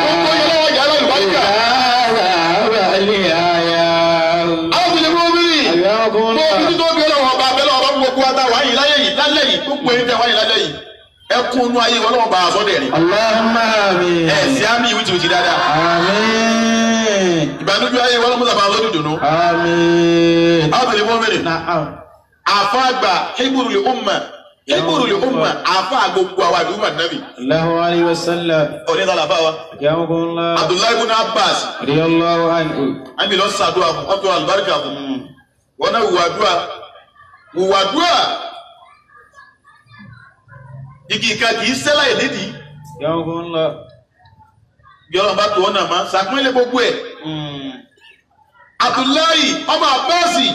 A: Gbogbo yẹn lọ́wọ́ jẹ́ alálùbáríkà. Àwọn ìlú mọ́bìrì. Gbogbo tó bí ọlọ́wọ́ ọba abẹ́lẹ́ ọba gbogbo wa ta wáyé láyé yìí lálẹ́ yìí gbogbo ẹni tẹ wáyé lálẹ́ yìí. Ẹkún inú ayé wọn lọ́wọ́ bá a sọ́dẹ̀ rìn.
B: اللهم آمين.
A: Ẹ sí àmì ìwìtìwìtì dáadáa.
B: آمين.
A: Ìbànújẹ́ ayé wọn lọ́wọ́ bá a sọ́dẹ̀ dùnú.
B: آمين.
A: Àwọn ìlú mọ́bìrì.
B: نعم.
A: Àfa àgbà Hibrul umma Hibrul umma àfa gbogbo àwa àdúgbò nàbì.
B: الله عليه وسلم.
A: Òní ta làfa wa.
B: يوم الله.
A: Abdullahi ibn Abbas.
B: رضي الله عنه.
A: Àmì lọ sàdúrà fún ọtọ àlùbáríkà fún. Wọn náà wùwà dúà. Wùwà dúà. Igi ìka kì í sẹ́lá ìnídìí.
B: يوم الله.
A: Bí Ọlọ́run bá tó ọ̀nà mọ́, sàpínlẹ̀ gbogbo ẹ̀. Abdullahi ọmọ Abbasi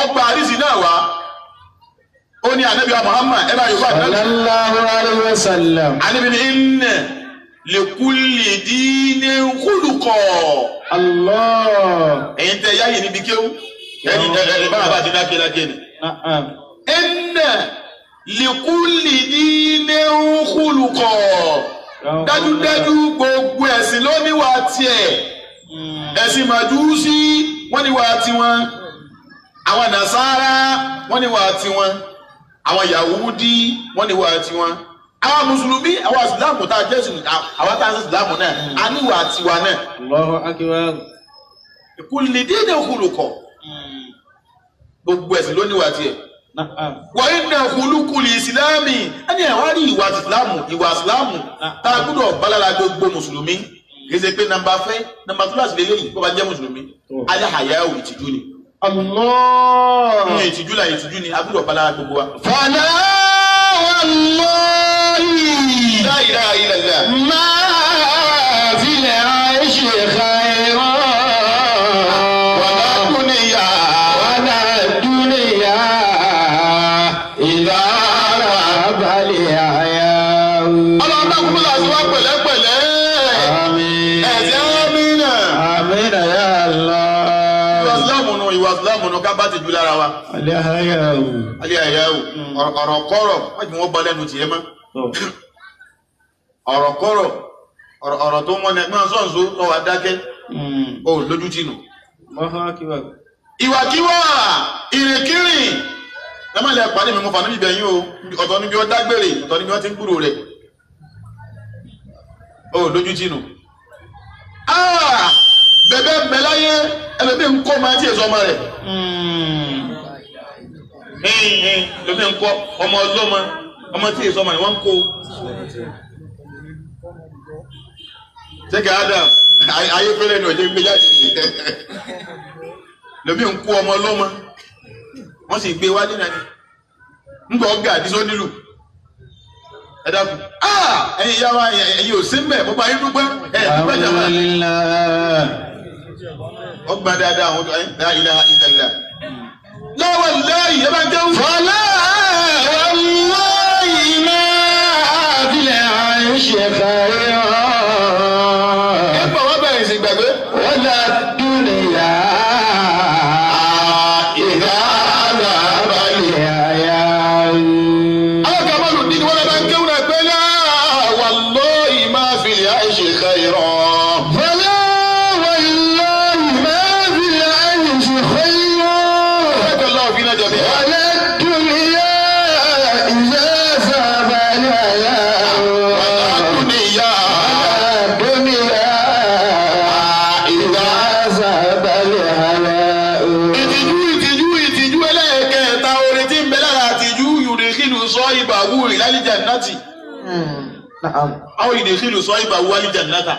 A: ọgbà àrísì náà wá. Ó ní ànábì wa Muhammad ẹ bá yorùbá ànábì.
B: صلى الله عليه وسلم.
A: Ànábì ní inna likulli dinin khuluqa.
B: الله.
A: Ẹ̀yin tẹ yáyè níbi kéwú. Ẹ̀yin ẹ̀ bá bàbá àti náké lájẹ ni.
B: نعم.
A: Inna likulli dinin khuluqa. Dájúdájú gbogbo ẹ̀sìn ló níwà tiẹ̀. Ẹ̀sìn Màjúsí wọ́n níwà tiwọn. Àwọn Nàsárà wọ́n níwà tiwọn. Àwọn Yàhúdí wọ́n níwà tiwọn. Àwọn Mùsùlùmí àwọn Ìsìlámù tá a jẹ́ àwọn tá a ṣe Ìsìlámù náà a níwà tiwa náà.
B: الله أكبر.
A: Kulli dinin khuluqa. Gbogbo ẹ̀sìn ló níwà tiẹ̀.
B: نعم.
A: Wa inna khuluqul ìsìlámì ẹni ẹ̀ wá rí ìwà ìsìlámù ìwà ìsìlámù tá a gbọ́dọ̀ bálára gbogbo mùsùlùmí kì í ṣe pé nàmbà fẹ́ nàmbà tó láti lélẹ́yìn bó bá jẹ́ mùsùlùmí aláhàyà ò ìtìjú ni.
B: الله.
A: Ní ìtìjú la ìtìjú ni a gbọ́dọ̀ bálára gbogbo wa.
B: فلا والله
A: La ilaha illallah.
B: ما في العيش خير.
A: Wala dunya.
B: ولا الدنيا إذا راب الحياة.
A: Ọlọ́run bá kúkú láti wá pẹ̀lẹ́pẹ̀lẹ́.
B: آمين.
A: Ẹ̀sẹ̀ àmínà.
B: آمين يا
A: Ìwà
B: الله.
A: ìsìlámù nù ìwà ìsìlámù nù ká bá ti jù lára wa.
B: الحياة.
A: Alẹ́ àyà o ọ̀rọ̀ kọ́rọ̀ má jù wọ́n bọ́ lẹ́nu tiẹ̀ mọ́. Ọ̀rọ̀ kọ́rọ̀ ọ̀rọ̀ tó wọ́n ní ẹgbẹ́ sọ̀nso lọ́wọ́ adákẹ́ o lójú tì nù.
B: الله أكبر.
A: Ìwàkiwà ìrìnkìrìn ẹ má lè pàdé mi mo fà níbi ìbẹ̀yìn o ọ̀tọ̀ níbi ó dágbére ọ̀tọ̀ níbi wọ́n ti ń gbúrò rẹ̀ o lójú tì nù. Bẹ̀bẹ̀ ń bẹ láyé ẹlòmíì ń kọ́ máa tí èso ọmọ rẹ̀ ẹlòmíì ń kọ́ ọmọ ọlọ́mọ ọmọ tí èso ọmọ rẹ̀ wọ́n ń kó. Ṣé Adam ayé fẹ́lẹ́ ni òjò gbé jáde lómi ń kó ọmọ ọlọ́mọ wọ́n sì gbé wálé náà ni ńgbọ́ ọ̀gá àdísọ́ nílùú ẹ dákun ẹ̀yin ìyá wa ẹ̀yin ò sí mbẹ̀ mo bá yín dúpẹ́ ẹ̀ dúpẹ́ jàmá
B: Alhamdulillah.
A: ọgbà dáadáa àwọn ọdún la ilaha illallah lọ́wọ́ lẹ́yìn ẹ bá ń jẹun.
B: Fala wallahi ma fil aishi khayran.
A: Ẹ bọ̀ wá bẹ̀rẹ̀ sí gbàgbé.
B: Wala dunya idha dhahaba al-haya'u.
A: Àwọn kan máa lò ní wọ́n bá ń kéwòn náà pé la wallahi ma fil aishi khayran.
B: Fala wallahi ma fil aishi khayran.
A: Barakallahu fina jami'an.
B: ولا الدنيا إذا ذهب الحياء.
A: Wala dunya
B: ولا الدنيا إذا ذهب الحياء.
A: Ìtìjú ìtìjú ìtìjú ẹlẹ́ẹ̀kẹta orin tí ń bẹ lára àtìjú yudkhilu sahibahu ilal jannati.
B: نعم.
A: Àwọn yudkhilu sahibahu al jannata.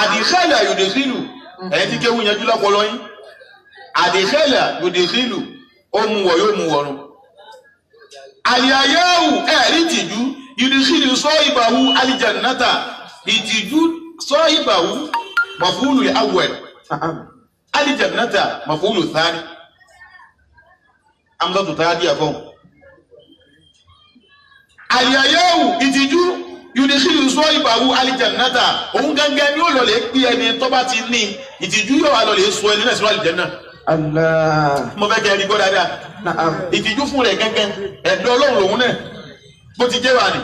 A: Àdìkẹ́lẹ̀ yudkhilu ẹ̀yìn tí kéwù yanjú lọ́pọ̀lọ́ yín. Àdìkẹ́lẹ̀ yudkhilu Ó mú wọ̀ yóò mú wọ̀run. Àlìyáwó ẹ̀rí ìtìjú yudikhilu sahibahu aljannata ìtìjú sahibahu maf'ulu al-awwal aljannata maf'ulu thani. Amúsàtò tá a di àfọ̀n. Àlìyáwó ìtìjú yudikhilu sahibahu aljannata òun gángan ni ó lọ lè pí ẹni tó bá ti ní ìtìjú yóò wá lọ lè sọ ẹni náà sínú àlìjánnà.
B: Allah.
A: Mo fẹ́ kẹ́ ẹni gbọ́ dáadáa.
B: Na'am.
A: Ìtìjú fún rẹ̀ gángan ẹ̀dọ́ ọlọ́run lòun náà bó ti jẹ́ wà ní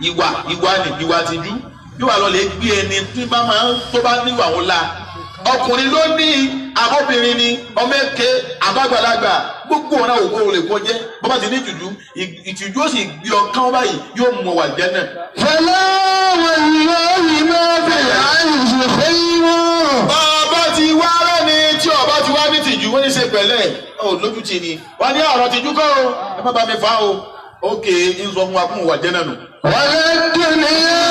A: ìwà ìwà ní ìwà àtijú yóò wá lọ lè gbé ẹni tí bá máa ń tó bá níwà wọn la ọkùnrin ló ní àbọ̀bìnrin ni ọmọ èké àbágbàlagbà gbogbo ọ̀nà òkú olè kó jẹ́ bó bá ti ní ìtìjú ìtìjú ó sì gbé ọkàn báyìí yóò mú wà jẹ́ náà.
B: فلا والله ما في العيش خير.
A: Ọba ti wá rẹ́ni tí ọba ti wá ní tìjú wọ́n ní ṣe pẹ̀lẹ́ ọ̀ lójú tì ní wọ́n ní ọ̀rọ̀ tìjú kọ́ o ẹ má bá mi fa o ókè ń sọ fún wa fún ìwà jẹ́ náà nù.
B: ولا الدنيا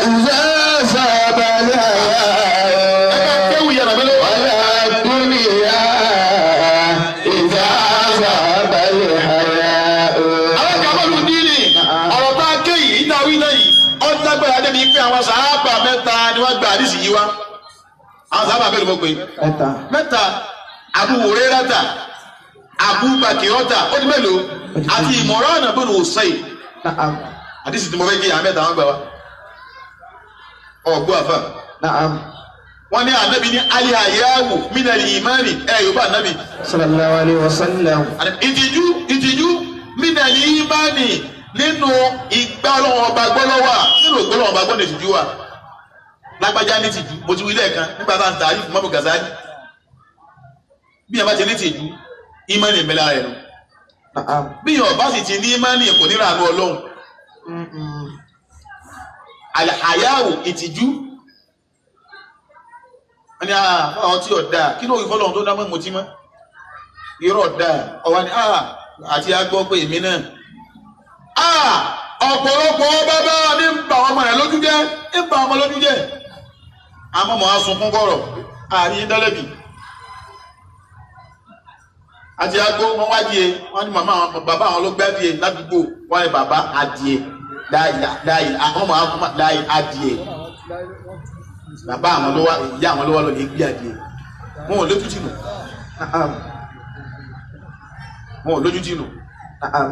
B: إذا صاب
A: Ẹ bá
B: الحياة.
A: kéwì yàrá mi lọ́wọ́.
B: ولا الدنيا إذا صاب الحياة.
A: Àwọn kàbọ̀lù dínì ọ̀rọ̀ tá a ké yìí tá a wí náà yìí ó lágbára débi pé àwọn sàábà mẹ́ta ni wọ́n gba àdìsí yìí wá. Àwọn sàábà bẹ́ẹ̀ ló mọ̀ pé
B: Mẹ́ta.
A: mẹ́ta Abu Hurairata Abu Bakirata ó di mélòó àti Imran ibn Husayn
B: Na'am.
A: àdìsí tí mo fẹ́ kí àwọn mẹ́ta wọn gbà wá. Ọ̀gbọ́n àfà.
B: Na'am.
A: Wọ́n ní ànábì ní alihayahu minal imani ẹ̀ yóò bá ànábì.
B: Sallallahu alayhi wa sallam.
A: Ìtìjú ìtìjú minal imani nínú ìgbà ọlọ́wọ́n ọba gbọ́lọ́wà nínú ìgbọ́lọ́wọ́n ọba gbọ́dọ̀ ìtìjú wa. Lágbájá ní ìtìjú mo ti wí lẹ́ẹ̀kan nígbà tá à ń ta àyùfù mọ́mú Gazali. Bí yẹn bá ti ní ìtìjú ìmánì ìmẹ́lá rẹ̀ nù.
B: Na'am.
A: Bí yẹn ọba sì ti ní ìmánì kò ní ràánú Ọlọ́run. Alihayahu ìtìjú wọ́n ní àwọn tí ọ̀dà kí ló rí fọ́lọ́run tó dámọ́ mutí mọ́ irọ́ ọ̀dà ọ̀wá ni àti agbọ́ pé èmi náà ọ̀pọ̀lọpọ̀ bàbá ní ń bà ọmọ rẹ̀ lójú jẹ́ ń bà ọmọ lójú jẹ́ àmọ́ mọ̀ á sunkún kọ̀rọ̀ àárín dálẹ́bì àti agbó wọn wá díẹ̀ wọn ní màmá àwọn bàbá àwọn ló gbé adìẹ ládùúgbò wọn ní bàbá adìẹ láàyè àwọn ọmọ àwọn láàyè adìẹ bàbá àwọn ló wá ìyá àwọn ló wá lọ lè gbé adìẹ wọn ò lójú tì nù
B: Na'am.
A: wọn ò lójú tì nù.
B: Na'am.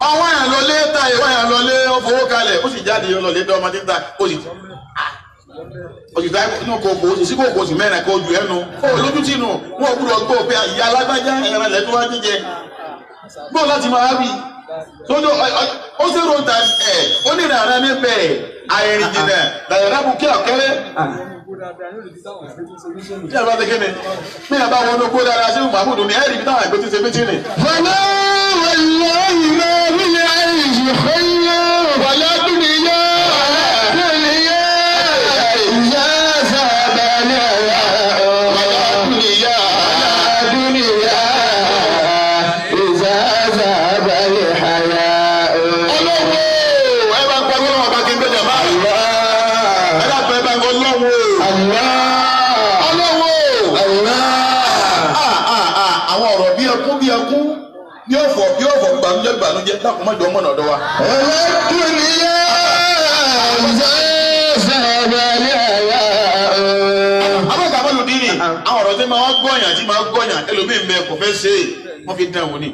A: Ọwọ́ yẹn lọ lé ta ìwọ́ yẹn lọ lé ó fowó kalẹ̀ ó sì jáde lọ lé dán ọmọdé ta ó sì ó sì ta inú kòkó ó sì sí kòkó ó sì mẹ́rin kó ju ẹnu ó lójú tì nù wọn ò gbúdọ̀ gbọ́ pé ìyá alágbájá ẹran lẹ́tọ́ wá jíjẹ gbọ́ láti máa wí sójú ó sì ro ta ẹ̀ ó ní ìrànlẹ́ níbẹ̀ àìrìn jìnà dàyàrá bu kí ọ̀kẹ́rẹ́ tí a bá ti kéde bí a bá wọnú kó dára sí mahmood ní ẹ̀rí bí táwọn àgbẹ̀ ti ṣe méjì ni.
B: فلا والله ما في العيش خير.
A: Wàlá dúnìyá.
B: الدنيا إذا صاب الحياة.
A: Wàlá dúnìyá.
B: الدنيا إذا ذهب الحياء.
A: Ọlọ́wọ́ ẹ bá ń parí ọlọ́wọ́ bá kí n gbẹ́jà máa.
B: الله
A: Ẹ bá pẹ́ bá ń gbọ́ ọlọ́wọ́.
B: الله
A: Ọlọ́wọ́.
B: الله.
A: Àwọn ọ̀rọ̀ bí ẹkún bí ẹkún bí ọ̀fọ̀ bí ọ̀fọ̀ gbànújẹ́ gbànújẹ́ dákun má jọ mọ̀nà ọ̀dọ́ wa.
B: ولا الدنيا إذا ذهب الحياء.
A: Abọ́kà bọ́ọ̀lù dínì àwọn ọ̀rọ̀ tí máa ń gbọ̀yàn tí máa ń gbọ̀yàn ẹlòmíì ń bẹ kò fẹ́ ṣe é wọ́n fi dán wò ni.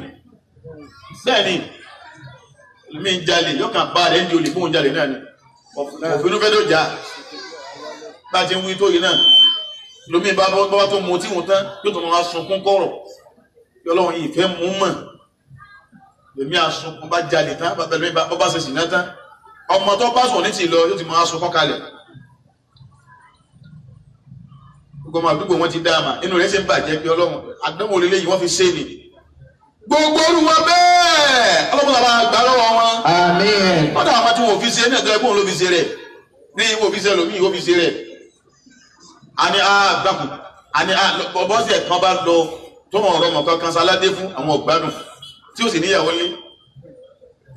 A: Bẹ́ẹ̀ni ẹlòmíì ń jalè yóò kàn bá rẹ̀ ń di olè fóun jalè náà ni. Òfin fẹ́ ló jà bá a ti ń wí tó yìí náà lómi bá bá tó mu tí wọn tán yóò tó máa sunkún kọ̀rọ̀ yọlọ́run yìí fẹ́ mú mọ̀ lèmi àsunkún bá jalè tán bá lèmi bá ṣe sìnà tán ọmọ tó bá sùn ní ti lọ yóò ti máa sunkún kalẹ̀ gbogbo ọmọ àdúgbò wọn ti dá àmà inú rẹ̀ ṣe ń bàjẹ́ pé ọlọ́run àdánwò lélẹ́yìí wọ́n fi ṣe ni gbogbo olúwa bẹ́ẹ̀ ọlọ́run bàbá gbà lọ́wọ́ wọn
B: Àmín.
A: wọ́n dà àwọn tí wọn ò fi ṣe ní ẹ̀dọ́ ẹgbẹ́ òun ló fi ṣe rẹ̀ ní ìwọ fi ṣe lòmí ìwọ fi ṣe rẹ̀ a ní a gbàkùn a ní a bọ́sẹ̀ kan bá lọ tó wọn ọ̀rọ̀ mọ̀ kankan sáládé fún àwọn ọ̀gbádùn tí ó sì níyàwó lé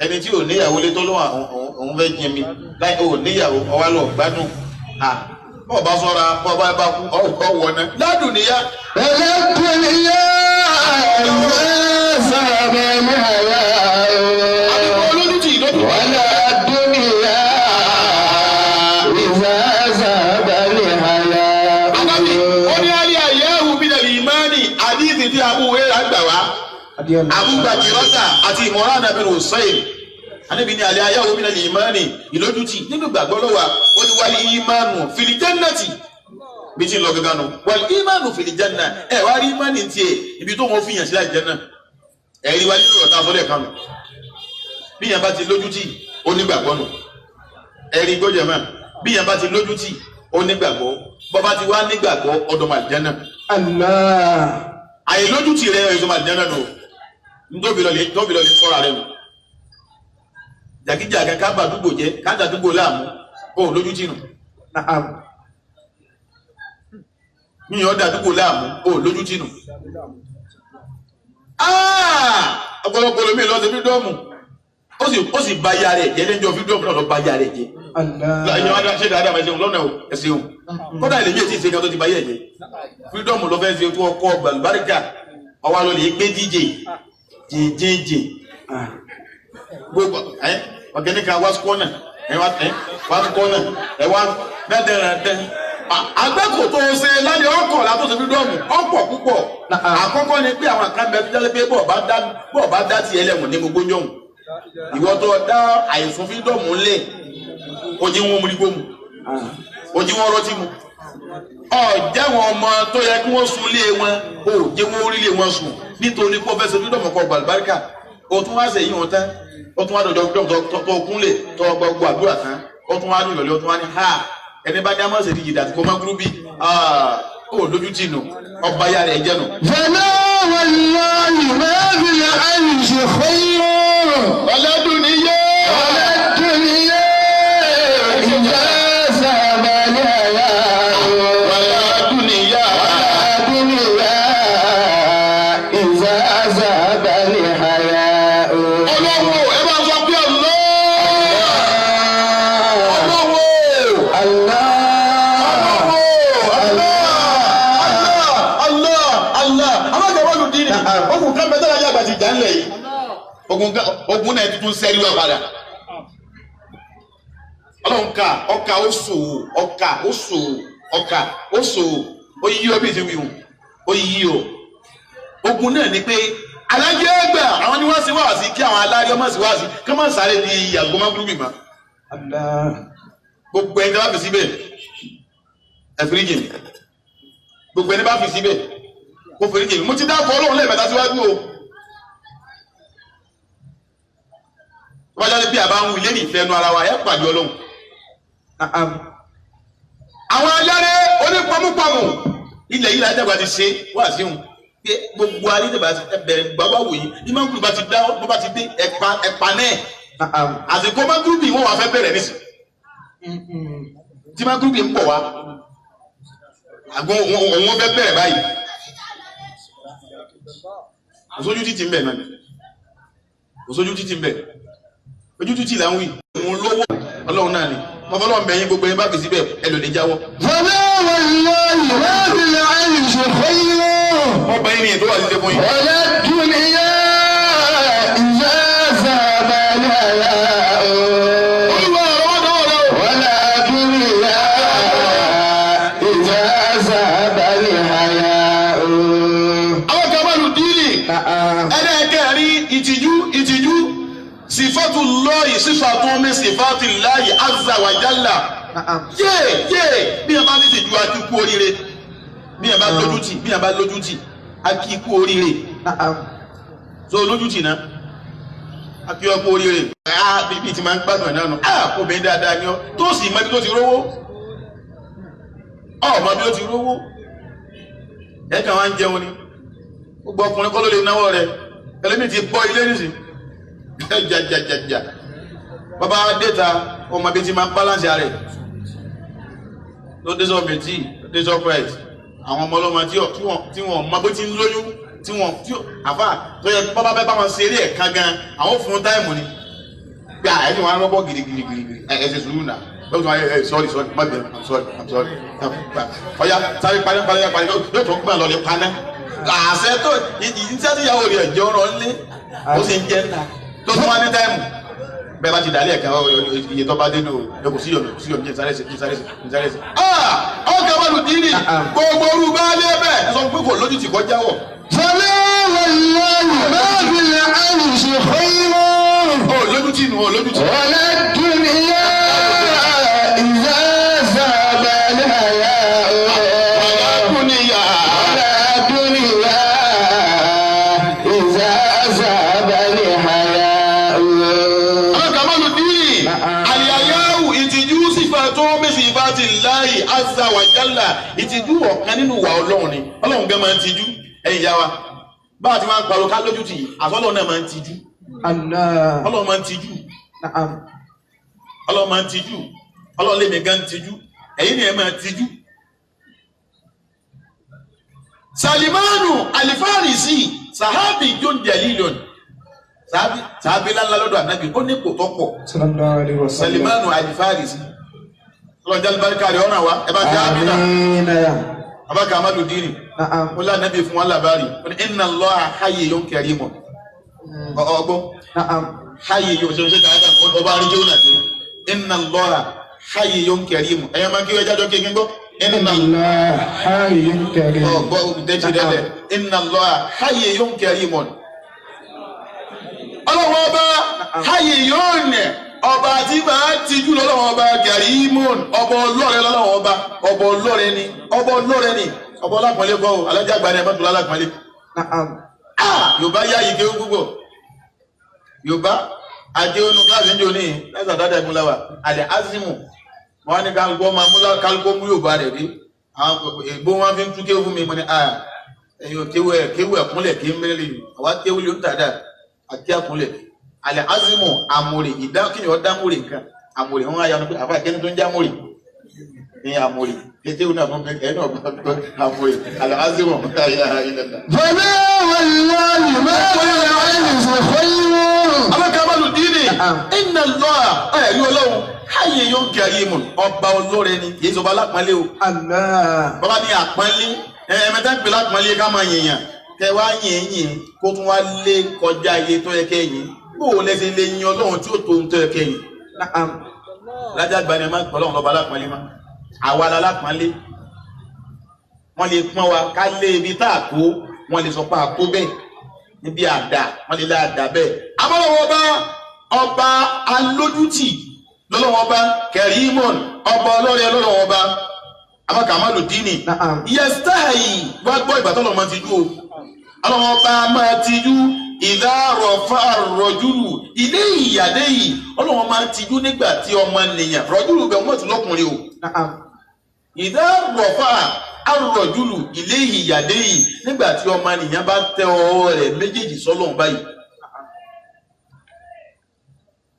A: ẹni tí ò níyàwó lé tó lọ́wọ́ òun fẹ́ jẹ mi láì ò níyàwó ọwá lọ gbádùn à bọ́ọ̀ bá sọ́ra bọ́ọ̀ bá bá kú ọ̀wọ̀ náà ládùn níyà.
B: ولا الدنيا إذا ذهب الحياء.
A: Àbíkọ́ olójútì lójú.
B: ولا الدنيا إذا ذهب الحياء.
A: Ànábì ó ní alẹ́ àyẹ̀wò bílẹ̀ ìmánì àdìsí tí Abu Hurairah gbà wá. Abu Bakirata àti Imran bin Husayn. Ànábì ní alẹ́ àyẹ̀wò bílẹ̀ ìmánì ìlójútì nínú ìgbàgbọ́ ló wà. Ó ní wal ìmánu fil jannati. Bí ti ń lọ gangan nù. Wal ìmánu fil janna. Ẹ wá rí ìmánì tiẹ̀ ibi tó wọ́n fi yàn sí àlùjánnà. Ẹ̀rí wa nínú ọ̀tá sọ́lẹ̀ kan nù. Bí yàn bá ti lójútì, ó nígbàgbọ́ nù. Ẹ̀rí gbọ́dọ̀ mọ́. Bí yàn bá ti lójútì, ó nígbàgbọ́. Bọ́ba ti wá nígbàgbọ́ ọdọ̀ màlìjánà.
B: Allah.
A: Àìlójútì rẹ ẹ̀sọ́ màlìjánà nù. Ntóbi lọ lè tóbi lọ lè sọ́ra rẹ nù. Jàgíjàgan ká bàdúgbò jẹ́ ká dàdúgbò láàmú. Ó lójútì nù.
B: Na'am.
A: Yíyan dàdúgbò láàmú. Ó lójútì nù. Ọ̀pọ̀lọpọ̀ lomi lọ sí fídọ́ọ̀mù. Ó sì ba ya rẹ̀ jẹ́ lẹ́jọ́ fídọ́ọ̀mù náà lọ ba ya rẹ̀ jẹ́.
B: Allah.
A: Ìyẹn wá ṣe dáadáa máa ṣeun lọ́nà o, ẹ ṣeun. Kódà ilé mi ò tí ì ṣe kan tó ti ba yẹ̀ jẹ́. Fídọ́ọ̀mù lọ fẹ́ ṣe tí wọ́n kọ́ gbàlúbáríkà. Ọwọ́ ló lè gbé díje jìnjìnjìn. Gbogbo ẹ ọ̀gẹ́ni kan wá sukọ́nà ẹ wá sukọ́nà ẹ wá dẹ́dẹ̀rẹ̀dẹ́. Àgbẹ̀kò tó ń ṣe lálẹ́ ọkọ̀ látó ṣe fídọ́ọ̀mù ọ̀pọ̀ púpọ̀. Àkọ́kọ́ ni pé àwọn kan bẹ tó jáde pé bọ́ọ̀ bá dá tiẹ̀ lẹ́wọ̀n ní gbogbo yọ̀hún. Ìwọ tó dá àìsùn fídọ́ọ̀mù ńlẹ̀ ojí wọn mú igbó mu, ojí wọn rọtí mu, ọ̀jẹ̀ wọn ọmọ tó yẹ kí wọ́n sun lé wọn, ó jẹ́ wọn orí lé wọn sùn nítorí pé ó fẹ́ ṣe fídọ́ọ̀mù kọ gbàlúbáríkà. O tún wá ṣe yí wọn tán, ó tún wá dọ̀jọ́ fídọ́ọ̀mù tó kúnlẹ̀ tó gbogbo àdúrà tán, ó tún wá dùn ìrọ̀lẹ́, ó tún wá ní ha ẹni bá ní amọ̀ ṣe díje dàtí kó má gúrúbì, ó lójú tì nù, ọba ya rẹ̀ jẹ́ nù.
B: فلا والله ما في العيش خير.
A: Ọlọ́dún ni yé.
B: ولا الدنيا إذا ذهب الحياء.
A: Ọlọ́dún ni yá.
B: ولا الدنيا إذا ذهب الحياء.
A: Ọlọ́wọ́ ẹ bá sọ pé ọlọ́. Ọlọ́wọ́.
B: Allah.
A: Ogun kan bẹ tẹ́lẹ̀ yàgbà ti jà ńlẹ̀ yìí. Ogun náà tuntun sẹ́rí wà padà. Ọlọ́run ká ọkà ó sòwò ọkà ó sòwò ọkà ó sòwò ó yí ọ bí ìṣe wíwù ó yí ọ. Ogun náà ni pé alájẹ́ ẹgbẹ́ àwọn ni wọ́n ṣe wáàsí kí àwọn alárí ọmọ ṣe wáàsí kí wọ́n sáré di àgọ́ mọ́gúrúbì mọ́.
B: Allah.
A: Gbogbo ẹni bá fi síbẹ̀ ẹ foríjì mi. Gbogbo ẹni bá fi síbẹ̀ kó foríjì mi. Mo ti dákọ̀ Ọlọ́run lẹ́ẹ̀mẹ́ta síwájú o. Wọ́n jáde bí àbá ń wí lẹ́yìn ìfẹ́ nu ara wa ẹ pàdé Ọlọ́run.
B: Na'am.
A: Àwọn ajáre onípamúpamù ilẹ̀ yìí lájàgbá ti ṣe wá sí wọn pé gbogbo alẹ́ bá ti bẹ̀rẹ̀ gbàgbà wò yìí ní mọ́gùrù bá ti dá bó bá ti dé ẹ̀pa ẹ̀pa náà.
B: Na'am.
A: Àsìkò mọ́gùrù wọn wà fẹ́ bẹ̀rẹ̀ nísìn. Tí mọ́gùrù ń bọ̀ wá àgọ́ òun fẹ́ bẹ̀rẹ̀ báyìí. Kò sójú títì ń bẹ̀ náà. Kò sójú títì ń bẹ̀. Ojú títì là ń wí. Òun lówó Ọlọ́run náà ni. Mo fọlọ́run bẹ̀ yín gbogbo yín bá fi síbẹ̀ ẹ lò ní jáwọ́.
B: فلا والله ما في العيش خير.
A: Wọ́n bá yín ní ètò wà sílé fún yín.
B: ولا الدنيا إذا ذهب الحياء.
A: Olúwa ọ̀rọ̀ wọn dọ́wọ́ rẹ o.
B: ولا الدنيا إذا ذهب الحياء.
A: Àwọn kan bá lu díìnì.
B: Na'am.
A: Ẹlẹ́ẹ̀kẹ́rin ìtìjú ìtìjú. Sífàtú lọ́ọ̀yì sífàtú mi sífàtú láàyè azza wa jalla.
B: Na'am.
A: Yéè yéè bí ẹ bá ní ìtìjú a kí kú oríire. Bí ẹ bá lójútì bí ẹ bá lójútì a kí kú oríire.
B: Na'am.
A: So lójútì náà a kí ọ kú oríire. Ah bíbí ti máa ń gbádùn ẹ̀ náà nù. Ah obìnrin dáadáa ni ọ tó sì mọ ibi tó ti rówó. Ọ̀ mọ ibi tó ti rówó. Ẹ kàn wá ń jẹun ni. Gbogbo ọkùnrin kọ́ ló lè náwó rẹ̀. Ẹlẹ́mìí ti bọ́ ilé nísìn. Jajajaja. Bàbá déta ọmọ bíi ti máa ń balance rẹ̀. Ló dé sọ méjì, ló dé sọ price. Àwọn ọmọ ọlọ́mọ tí wọ́n mọ bó ti ń lóyún tí wọ́n tí àfà tó yẹ bàbá bẹ́ẹ̀ bá wọn ṣe eré ẹ̀ka gan àwọn fún táìmù ni. Bí a ẹni wọn á rọ́bọ̀ gidigidigidi ẹ ẹ ṣe sùúrù náà. Lọ́wọ́ tí wọ́n ẹ sorry sorry má bẹ̀rẹ̀ I'm sorry I'm sorry. Ọ̀ya sáré parí parí parí yóò tún gbọ́n lọ lè paná. Àṣẹ tó ìṣẹ́ tí ìyàwó rẹ̀ jẹ́ ọ̀rọ̀ ńlé ó sì ń jẹ́ ńlá tó tún wá ní táìmù. Bẹ́ẹ̀ bá ti dàlẹ́ ẹ̀ka iye tó bá dénú o kò sí yọ̀mí kò sí yọ̀mí jẹ́ sáré sí sáré sí sáré sí. Ọkọ̀ bọ́ọ̀lù dìrì gbogbo orú bá lé bẹ́ẹ̀ ẹ sọ pé kò lójú tì kọjá wọ̀.
B: فلا والله ما في العرش خير
A: Ó lójú tì nù ó lójú tì.
B: ولا الدنيا إذا ذهب الحياء
A: Ọ̀làkùnìyà.
B: ولا الدنيا إذا ذهب الحياء.
A: Ọlọ́kàmọ́lù dìrì àyàyáwù ìtìjú sífà tó mẹ́sì ìfà ti láì azza wa jalla ìtìjú ọ̀kan nínú ìwà Ọlọ́run ni Ọlọ́run gan máa ń tijú ẹ̀yin ìyá wa báwa ti máa ń pariwo ká lójú tì í àsọ́lọ́run náà máa ń tijú
D: Allah.
A: Ọlọ́run máa ń tijú
D: Na'am.
A: Ọlọ́run máa ń tijú Ọlọ́run lèmi gan ń tijú ẹ̀yin ni ẹ̀ máa tijú. Salimanu Alifarisi sahabi jóńjẹ lílọ́nù sahabi sahabi ńláńlá lọ́dọ̀ ànábì ó ní kò tó pọ̀.
D: Sallallahu alaihi wasallam.
A: Salimanu Alifarisi ọlọ́jà alibarika rẹ̀ ọ̀ràn wa ẹ bá ti amina
D: Amina.
A: abaka amadu dini
D: Na'am.
A: ó lànàbì fún wa làbárì ó ní inna Allaha hayyun karimun ọgbọ́n
D: Na'am.
A: hayyun ṣe ṣe kàdá ọba àríjẹ́ òun àti inna Allaha hayyun karimun ẹ̀yọ́ máa kí wọ́n jájọ́ kí n gbọ́ inna
D: Allah hayyun karim.
A: ọgbọ́ dẹ́tí dẹ́lẹ̀ inna Allaha hayyun karimun ọlọ́wọ́ ọba hayyun ọba tí máa tijú lọ́lọ́wọ́ ọba karimun ọba ọlọ́rẹ lọ́lọ́wọ́ ọba ọba ọlọ́rẹ ni ọba ọlọ́rẹ ni ọba ọlápọ̀nlé kọ́ ọ alájà àgbà ni ẹ má tó lálápọ̀nlé.
D: Na'am.
A: Yorùbá yá yìí kéwú púpọ̀ Yorùbá àti onu kíláàsì ń jò ní lẹ́sà dáadáa ìmúlá wa àlẹ́ azimu wọn ní kálukú ọmọ amúlá kálukú mú Yorùbá rẹ̀ dé àwọn ègbó wọn fi ń tú kéwú fún mi mo ní a ẹ̀yin ò kéwú ẹ̀ kéwú ẹ̀kúnlẹ̀ kí ń mẹ́lẹ̀ àwa kéwú ló ń tà dáa àti àkúnlẹ̀ àlẹ́ azimu àmúrè ìdá kíni ọ̀ dámúrè nǹkan àmúrè wọn á yanu pé àfa kẹ́ni tó ń jámúrè ní àmúrè kéwú náà fún mi ẹ̀ náà àmúrè àlẹ́ azimu
B: فلا والله ما في العرش خير.
A: Abákàbálù dínì inna Allah ẹ̀rí ọlọ́run háyè yóò ń kẹrí mu ọba olóore ni kì í sọba alápọ̀nlé o.
D: Allah.
A: Bàbá ní àpọ́nlé ẹ̀ẹ́mẹ́ta ń pè lápọ́nlé ká máa yìnyàn kẹ wá yìn yìn kó tún wá lé kọjá iye tó yẹ kẹ́ yìn bó o lẹ́sẹ̀ lè yin ọlọ́run tí ó tó ohun tó yẹ kẹ́ yìn.
D: Na'am.
A: Lájà gba ni ẹ má pọ̀ ọlọ́run lọ́ba alápọ̀nlé má àwa la lápọ́nlé wọ́n lè pọ́n wa ká lé ibi tá a tó wọ́n lè sọ pé a tó bẹ́ẹ̀ níbi àdá wọ́n lè lé àdá bẹ́ẹ̀. Abọ́lọ́wọ́ ọba ọba alójútì lọ́lọ́wọ́ ọba kẹrìmọ̀n ọba ọlọ́rẹ̀ lọ́lọ́wọ́ ọba abákàmálù dínì.
D: Na'am.
A: Yẹsítàì wá gbọ́ ìgbà tọ́lọ̀ máa ti jú o. Ọlọ́wọ́ ọba máa ti jú ìdárọ̀ fáàrọ̀júlù ilé ìyàdé yìí ọlọ́wọ́ máa ti jú nígbà tí ọmọ nìyàn rọ̀júlù bẹ̀ wọ́n ti lọ́kùnrin o
D: Na'am.
A: ìdárọ̀fà arọ̀júlù ilé ìyàdé yìí nígbà tí ọmọ nìyàn bá tẹ ọwọ́ rẹ̀ méjèèjì sọ́lọ́run báyìí.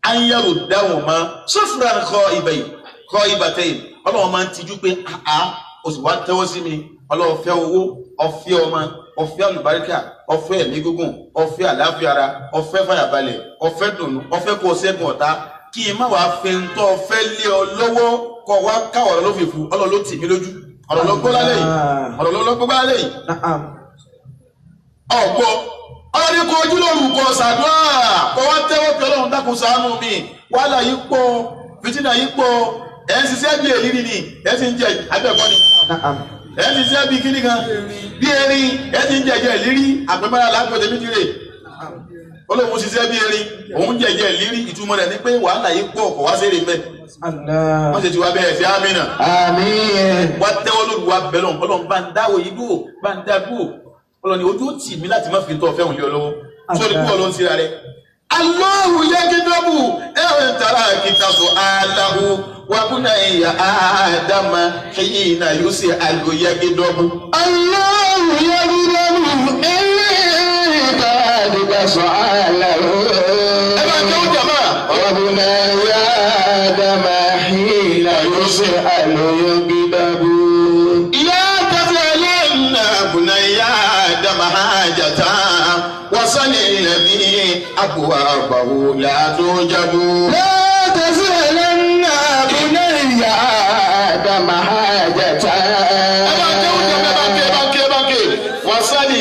A: Ayáro dáhùn mọ́ sọ́fúnra kọ́ ibà yìí kọ́ ibà tẹ̀yìn ọlọ́run máa ń tijú pé àá o sì wá tẹ́wọ́ sí mi ọlọ́run fẹ́ owó ọfẹ́ ọmọ ọfẹ́ àlùbáríkà ọfẹ́ ẹ̀mí gígùn ọfẹ́ àlàáfíà ara ọfẹ́ fàyàbalẹ̀ ọfẹ́ dùnú ọfẹ́ kó o ṣẹ́gun ọ̀tá kí n má wàá fi ń tọ́ ọfẹ́ lé ọ lọ́wọ́ kọ́ wá káwọ̀ ọ̀rọ̀ ló fi fún ọlọ́run ló tì mí lójú ọ̀rọ̀ ló gbọ́ lálẹ́ yìí ọ̀rọ̀ ló gbọ́ lálẹ́ yìí
D: Na'am.
A: ọ̀gbọ́ ọlọ́ni kò ojú lórúkọ ṣàdúrà kọ́ wá tẹ́wọ́ pé ọlọ́run dákun ṣàánú mi wàhálà yìí pọ̀ fìtínà yìí pọ̀ ẹ̀ ń ṣiṣẹ́ bí èrírí ni ẹ̀ sì ń jẹ abẹ́ẹ̀kọ́ ni
D: Na'am.
A: ẹ̀ ń ṣiṣẹ́ bí kíní kan bí erin ẹ̀ sì ń jẹjẹ ìlérí àpẹmọ́ra lágbọ̀dẹ méjìlè ọlọ́run ṣiṣẹ́ bí erin òun jẹjẹ ìlérí ìtumọ̀ rẹ̀ ni pé wàhálà yìí pọ̀ kọ̀ wá sérè mẹ́
D: Allah.
A: wọ́n ṣe ti wá bẹ́ẹ̀ sí àmínà
B: Àmín.
A: wá tẹ́wọ́ lóru wá bẹ́lọ̀ ọlọ́run bá ń dáwọ́ yìí dúró bá ń dá dúró ọlọ́run ni ojú ó tì mí láti má fi tọ́ fẹ́hùn lé ọ lọ́wọ́ sórí kú ọlọ́run síra rẹ̀. Allahu yagidabu ẹ̀rọ tara kìtà sọ aláwo wakuna ìyá ádámà hina yóò àlò yagidabu.
B: Allahu yaghdabu in taraka su'alahu.
A: Ẹ bá ń kéwú jàmá.
B: Wa bunayya Adama hina yus'alu yaghdabu.
A: Ìyá taf'alanna bunayya ádámà hajata wasali alladhi abwabahu la tujabu.
B: La tas'alanna bunayya Adama hajata.
A: Ẹ bá ń kéwú jàmá, ẹ bá ń ké, ẹ bá ń ké, ẹ bá ń ké. Wasali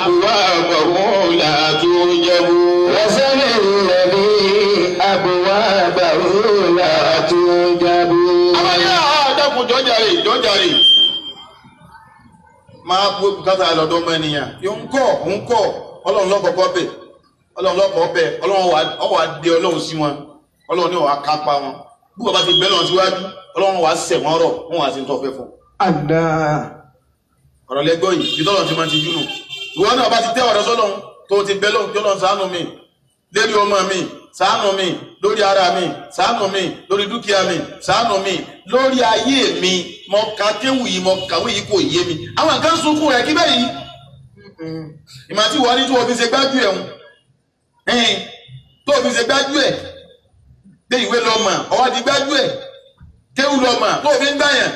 B: أبوابه لا توجب.
D: وسل الذي أبوابه لا توجب.
A: Àwọn yà á dákun jọjàre jọjàre. Máa gbé bùkátà lọ́dọ̀ ọmọ ènìyàn. Yóò ń kọ́ ń kọ́ ọlọ́run lọ́kọ̀ọ́kọ́ bẹ̀ ọlọ́run lọ́kọ̀ọ́ bẹ̀ ọlọ́run wà dé ọlọ́run sí wọn ọlọ́run ní wàá kápá wọn. Bí wọ́n bá ti bẹ́ lọ́run síwájú ọlọ́run wàá sẹ̀ wọ́n rọ̀ wọ́n wàá sí tó fẹ́ fún.
D: Allah.
A: Ọ̀rọ̀ lẹ́gbọ́ yìí bí tọ́lọ̀ ti máa ti júnù. Ìwọ náà bá ti tẹ́ ọ̀rọ̀ sọ́lọ́run tó ti bẹ́ lọ́run tí ọlọ́run ṣàánú mi lérí ọmọ mi ṣàánú mi lórí ara mi ṣàánú mi lórí dúkìá mi ṣàánú mi lórí ayé mi mo ka kéwù yìí mo kàwé yìí kò yé mi. Àwọn nǹkan sunkún rẹ̀ kí bẹ́ẹ̀ yìí. Ìmọ̀ àti ìwọ ní tí wọ́n fi ṣe gbájú ẹ̀ ń tó fi ṣe gbájú ẹ̀ dé ìwé lọ́mọ ọwọ́ di gbájú ẹ̀ kéwù lọ́mọ tó fi ń gbàyàn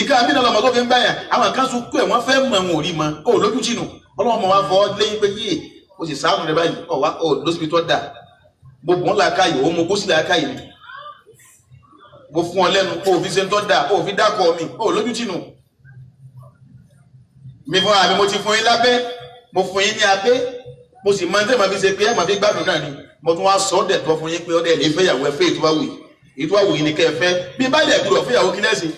A: ìka àmì náà lọ́mọ tó fi ń gbàyàn. Àwọn kan sunkún ẹ̀ wọ́n fẹ́ mọ̀ wọn ò rí mọ́ ó lójú tìǹù ọlọ́mọ wa fọ́ lẹ́yìn pé yé o sì sáàmù rẹ báyìí ọ̀ wá ọ̀ lọ́sibí tó dà mo bùn làákàyè ó mo kó sí làákàyè mi mo fún ọ lẹ́nu kó o fi ṣe ń tọ́ da kó o fi dákọ̀ mi ó lójú tìǹù mi fúnra mi mo ti fún yín lábẹ́ mo fún yín ní abẹ́ mo sì máa ń tẹ́ màá fi ṣe pé ẹ̀ máa fi gbádùn náà ni mo tún wá sọ ọ́ dẹ̀ tọ́ fún yín pé ọ́ dẹ̀ lè fẹ́ ìyàwó ẹ fẹ́ ètò àwù yìí ètò àwù yìí ni kẹ́ ẹ fẹ́ bí báyìí ẹ̀ gbúdọ̀ fẹ́yàwó kí lẹ́sìn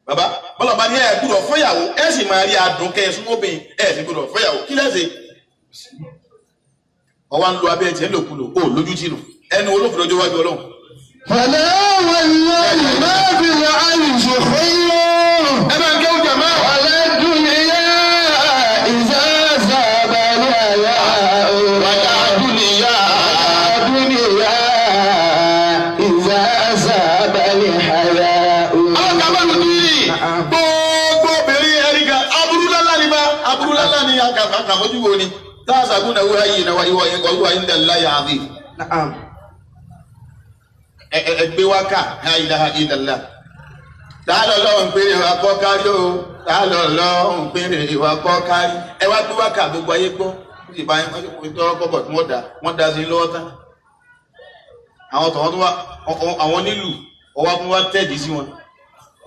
A: bàbá bọ́lá bá ní ẹ̀ gbúdọ̀ fẹ́yàwó ẹ̀ sì máa rí adùn kẹ́ ẹ súnmọ́ obìnrin ẹ̀ sì gbúdọ̀ fẹ́yàwó kí lẹ́sìn ọwá ń lo abẹ́ tiẹ̀ lòkulò ó lójú tìǹù ẹnu olófin lójú wájú ọlọ́run.
B: فلا والله ما في العيش خير.
A: Ẹ bá ń kéwù jàmá.
B: ولا الدنيا إذا ذهب الحياء.
A: Wàlá dúnìyà.
B: الدنيا إذا ذهب الحياء.
A: Àwọn kan bá lu bíi gbogbo obìnrin ẹ̀ríkà aburú lálá ni bá aburú lálá ni àkàfojú wo ni táàsàkùn náà wúwa yìí náà wíwá yìí wíwá yìí ń láyà àdì.
D: Na'am.
A: Ẹgbẹ́ wa ká la ilaha illallah. Tààlọ́ lọ́hùn péré wa kọ́ kárí o tààlọ́ lọ́hùn péré wa kọ́ kárí. Ẹ wá gbé wa ká gbogbo ayé gbọ́. Ó sì bá yín wọ́n sì tọrọ kọ́bọ̀ tí wọ́n dá sí lọ́wọ́ tán. Àwọn tọ̀wọ́n tó wá àwọn nílù ọwọ́ tó wá tẹ̀dí sí wọn.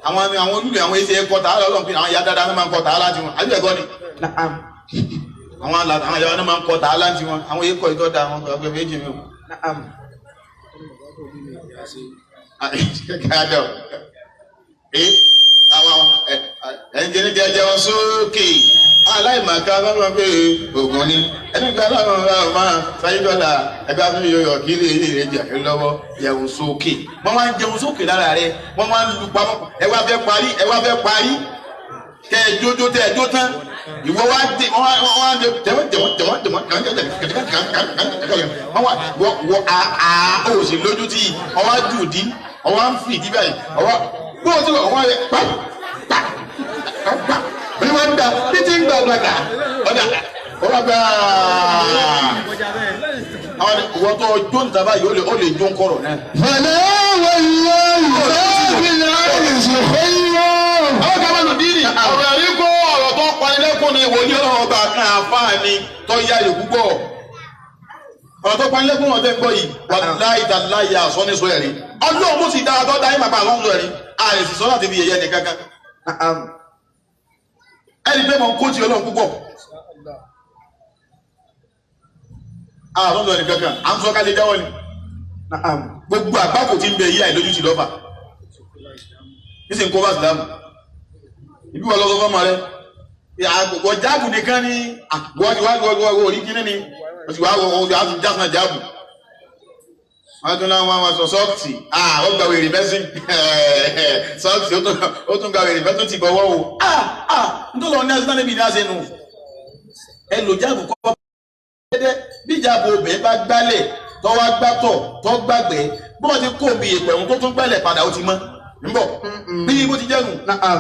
A: Àwọn olùlù àwọn èsì ẹ̀kọ́ tààlọ́ lọ́hùn pé àwọn ìyá dáadáa náà máa ń kọ́ tààlà tiwọn. Àbí ẹ̀kọ́ ni?
D: Na'am.
A: Àwọn ìyá náà máa ń kọ́ tààlà tiwọn. Àwọn èkó ìtọ́ da àwọn ọ̀gbẹ́ méjì mi o.
D: Na'am.
A: Ẹnjẹni jẹjẹ wọn sókè aláìmọ̀ká lọ́nà pé ògùn ni ẹni gba lọ́rùn rà máa sáyédọ́là ẹgbẹ́ afúnmi yóò yọ kí lè lè jẹ lọ́wọ́ jẹun sókè. Wọ́n máa ń jẹun sókè lára rẹ̀ wọ́n máa ń lu pamọ́ ẹ wá fẹ́ parí ẹ wá fẹ́ parí kẹ ẹ jójó tẹ ẹ jó tán ìwọ wá dé wọ́n wá dé tẹ̀wọ́n tẹ̀wọ́n tẹ̀wọ́n tẹ̀wọ́n wọ́n wá wọ àá ó sì lójú tí ọwá jù dí ọwá ń fì dí báyìí ọwá bó o ti wọ̀ wọ́n yẹ pa pa pa bí wọ́n ń da bí ti ń gbà gbàgbà ọ̀dà ọ̀rọ̀ gbà àwọn ìwọ tó jó níta báyìí ó lè jó ń kọ̀rọ̀ náà.
B: فلا والله ما في العيش خير.
A: Àwọn kan bá lò díìnì ọ̀rọ̀ yìí kó ọ̀rọ̀ tó panilẹ́kùn ni wòlíì ọlọ́run ọba kan àfáà ni tó yá yòó púpọ̀ ọ̀rọ̀ tó panilẹ́kùn wọn tẹ́ ń gbọ́ yìí wàláhì tàláhì àsọ́nísọ ẹ̀rí ọlọ́run tó sì dára tó dá yín màpá àlọ́sọ ẹ̀rí ààrẹ sì sọ láti fi yẹ̀yẹ́ nìkan kan.
D: Na'am.
A: Ẹni pé mo ń kó ti ọlọ́run púpọ̀ àlọ́sọ ẹ̀rí kankan à ń sọ ká lè jáwọ́ ni.
D: Na'am.
A: Gbogbo àgbákò tí ń bẹ yí àìlójútì lọ́fà nísìnyí kó bá sìlámù ìbí wọn lọ́sọ fọ́mọ rẹ àgbò jáàbù nìkan ni wọ́n ti wá wọ́n orí kíní ni wọ́n ti wá wọ́n ti jásán jáàbù wọ́n tún láwọn àwọn sọ sọ́ọ̀tì ó gba wèrè mẹ́sìn sọ́ọ̀tì ó tún gba wèrè mẹ́sìn ti bọ̀wọ́ o nítorí wọn ní asínà níbi ní àṣẹ nù ẹ lò jáàbù kọ́ dédé bí jáàbù obìnrin bá gbálẹ̀ tọ́ wá gbátọ̀ tọ́ gbàgbẹ́ bí wọ́n ti kó omi ìpẹ̀ òun tó tún gbálẹ̀ padà ó ti mọ́ ń bọ̀ bí bó ti jẹ́nu.
D: Na'am.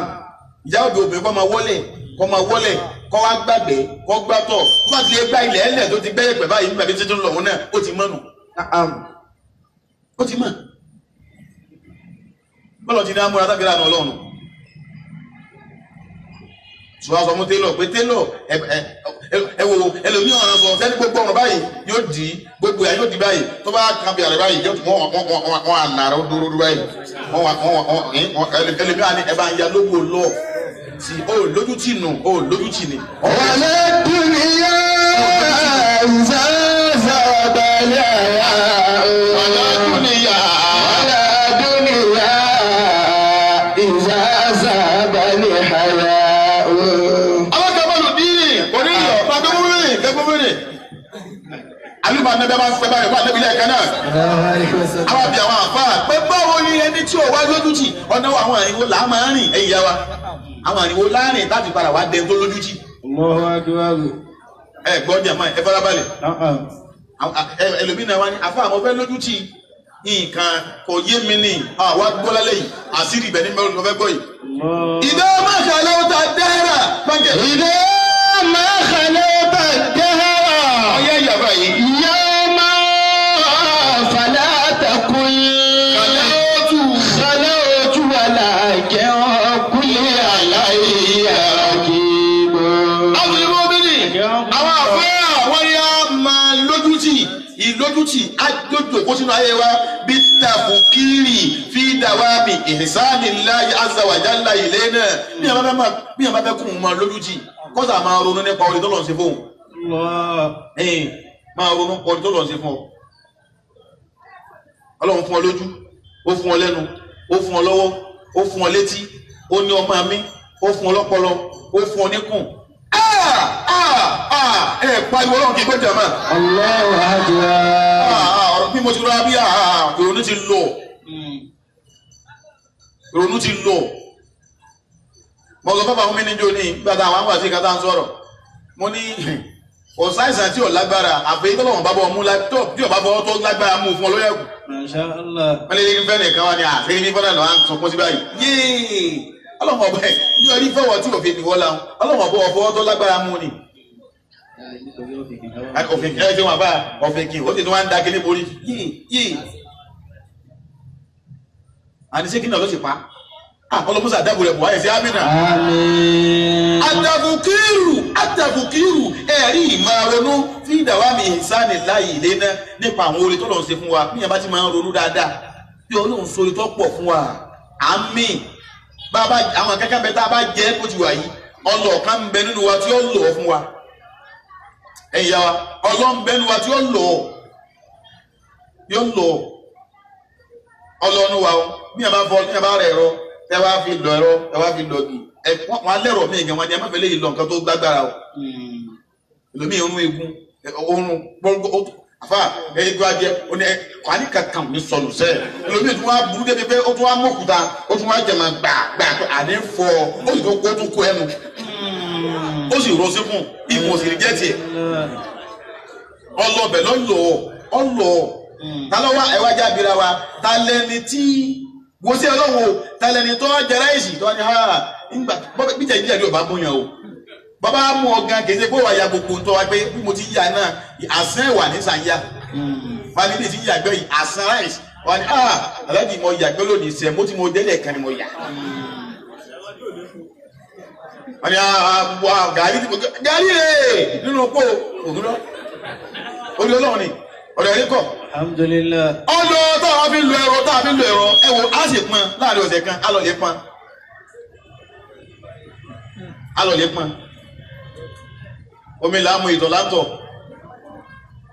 A: Ìyá òbí obìnrin kọ́ máa wọlé kọ́ máa wọlé kọ́ wá gbàgbé kọ́ gbàtọ̀ tó bá ti lè gbá ilẹ̀ ẹlẹ̀ tó ti gbẹ́yẹ̀ pẹ̀ báyìí nígbà tí títún lọ́hún náà ó ti mọ́nu.
D: Na'am.
A: Ó ti mọ̀. Bọ́lá ti ní amúra tàbí ìlànà ọlọ́run. Ṣùgbọ́n sọ fún télọ̀ pé télọ̀ ẹ wo ẹlòmíì ọ̀ràn sọ sẹ́ni gbogbo ọ̀ràn báyìí yóò di gbogbo ẹ̀ yóò di báyìí tó bá kan bí àrẹ báyìí yóò tún wọ́n ànàrà ó dúró dúró báyìí wọ́n ẹlòmíì àní ẹ bá ń ya lógo lọ. tí ó lójú tì nù ó lójú tì ní.
D: ولا الدنيا إذا ذهب الحياء
A: Wàlá dúnìyà.
D: ولا دنيا إذا ذهب الحياء.
A: Àwọn kan bọ́ọ̀lù díìnì oníyọ̀ gbẹgbẹ́múrìn gbẹgbẹ́múrìn. Àlùbọ̀ ànábẹ́ máa ń pẹ́ báyìí fún ànábì lẹ́ẹ̀kan náà. Àwọn àbí àwọn àfáà pé báwo ni ẹni tí ò wá lójú tì ọ̀nà àwọn àríwó là á máa ń rìn ẹ̀yìn yá wa. Àwọn àríwó láàrin láti padà wá dẹni tó lójú tì.
B: Allahu akbar.
A: Ẹ gbọ́ jẹ̀mọ́ ẹ farabalẹ̀.
B: Na'am.
A: Ẹlòmínà wa ni àfáà mo fẹ́ lójú tì nǹkan kò yé mi ní àwa gbọ́ lálẹ́ yìí àṣírí ibẹ̀ ní mẹ́rin ló fẹ́ gbọ́ yìí.
B: Allah.
A: Ìdá máa ṣàlẹ́ ó ta dẹ́rà báńkẹ́.
D: إذا ما خلوت الدهر
A: Ọyẹ́ ìyàbá yìí.
D: يوما فلا تقل خلوت ولكن كل علي رقيب.
A: Abdulmumini, àwọn àfáà wọ́n ní a máa lójútì ìlójútì àjòjò kó sínú ayé wa bí tàfùkìrì fi dàwámi ihsanillahi azza wa jalla ilayna bí àwọn bá fẹ́ bí àwọn bá fẹ́ kún un máa lójútì kọ́sà máa ronú nípa orí tó lọ́n ṣe fóun
B: Allah.
A: ẹ̀yìn máa ronú nípa orí tó lọ́n ṣe fún ọ. Ọlọ́run fún ọ lójú ó fún ọ lẹ́nu ó fún ọ lọ́wọ́ ó fún ọ létí ó ní ọmọ mi ó fún ọ lọ́pọlọ ó fún ọ níkùn. Ẹ pariwo Ọlọ́run kì í gbẹ́jà máa
D: Allahu akbar.
A: ọ̀rọ̀ bí mo ti rọra bí ìrònú ti lọ ìrònú ti lọ mo sọ fọ́fà fún mi níjó ní gbàtà àwọn àwọn àti ìkàtà ń sọ̀rọ̀ mo ní ọ̀sáìsàn tí ò lágbára àfẹ́yí tọ́lọ́wọ̀n bá bọ́ mú tí ò bá bọ́ tó lágbára mú fún ọ lóyẹ̀kù
B: Masha Allah.
A: wọ́n lè ní fẹ́ nìkan wá ní àfẹ́yí ní fọ́nà lọ́wọ́ sọ fún sí báyìí yéè ọlọ́wọ̀n ọ̀bẹ yóò rí fọwọ́ tí òfin ìwọ́ la ọlọ́wọ̀n ọ̀bọ ọ̀fọwọ́ tó lágbára mú ni òfin ẹ ṣe wọn bá òfin kì ó sì tún wá ń da kíní borí yéè yéè àní ṣé kí náà ló sì pa ọlọ́mọsà dábò rẹ̀ buhari sí amina.
D: Àmín.
A: Àtàfùkírù àtàfùkírù ẹ̀rí ìmáa ronú tí ìdàwámi ìsáni láàyè ilé náà nípa àwọn oore tó lọ́n ṣe fún wa bí yẹn bá ti máa ń ronú dáadáa bí Ọlọ́run sórí tó pọ̀ fún wa àmín bàbá àwọn akẹ́kọ̀ọ́ bẹ tá a bá jẹ́ bó ti wà yìí ọlọ́ọ̀kan ń bẹ nínú wa tí ó lò ó fún wa ẹ̀yà wa ọlọ́ọ̀ ń bẹ nínú wa tí ó lò ó yóò lò ó ọlọ́ọ̀nù wa o bí yẹn bá fọ bí yẹn bá rẹ̀ ẹ̀rọ ẹ wá fi lọ ẹ̀rọ ẹ wá fi lọ gì ẹ wọn alẹ́rọ̀ míì gan wọn ni ẹ má fẹ́ léyìí lọ nǹkan tó gbágbára o ẹlòmíì orun egun orun gbọ́ngbọ́ àfà egun adìẹ oní ẹ kwani kankan ní sọnù sẹ ẹlòmíì tún wá burú débi pé ó tún wá mọ̀kúta ó tún wá jẹ̀mọ̀ gbà gbà pé àní fọ ó sì tún kó tún kó ẹnu ó sì rọ sí fún ikùn òsì jẹ́ tiẹ̀ ọlọ́bẹ̀ lọ́lọ́ ọlọ́ ta ló wá ẹwà jábìrà wa ta lẹni tí wo sí ọlọ́run o ta lẹni tó jẹ ráìsì tó ní ha ńgbà bíjà ìbílẹ̀ ni ò bá mú yàn o bàbá mú ọ gan kì í ṣe pé wàá ya gbogbo ń tọ́ wa pé bí mo ti yà náà àsán ẹ̀wà ní sànyà wà ní ti yàgbẹ́ yìí àsán ráìsì wà ní ah aláàjì mo yàgbẹ́ lónìí sẹ́ mo ti mo délẹ̀ kan ni mo yà wà ní ah wà gàrí gàrí rè nínú pò òdúró orí ọlọ́run ni ọ̀rẹ́ rí kọ̀
B: Alhamdulillah.
A: ọlọ táwọn fi ń lo ẹ̀rọ táwọn fi ń lo ẹ̀rọ ẹ wo á sì pọn láàrin ọ̀sẹ̀ kan á lọ lè pọn á lọ lè pọn omi là ń mu ìtọ̀ là ń tọ̀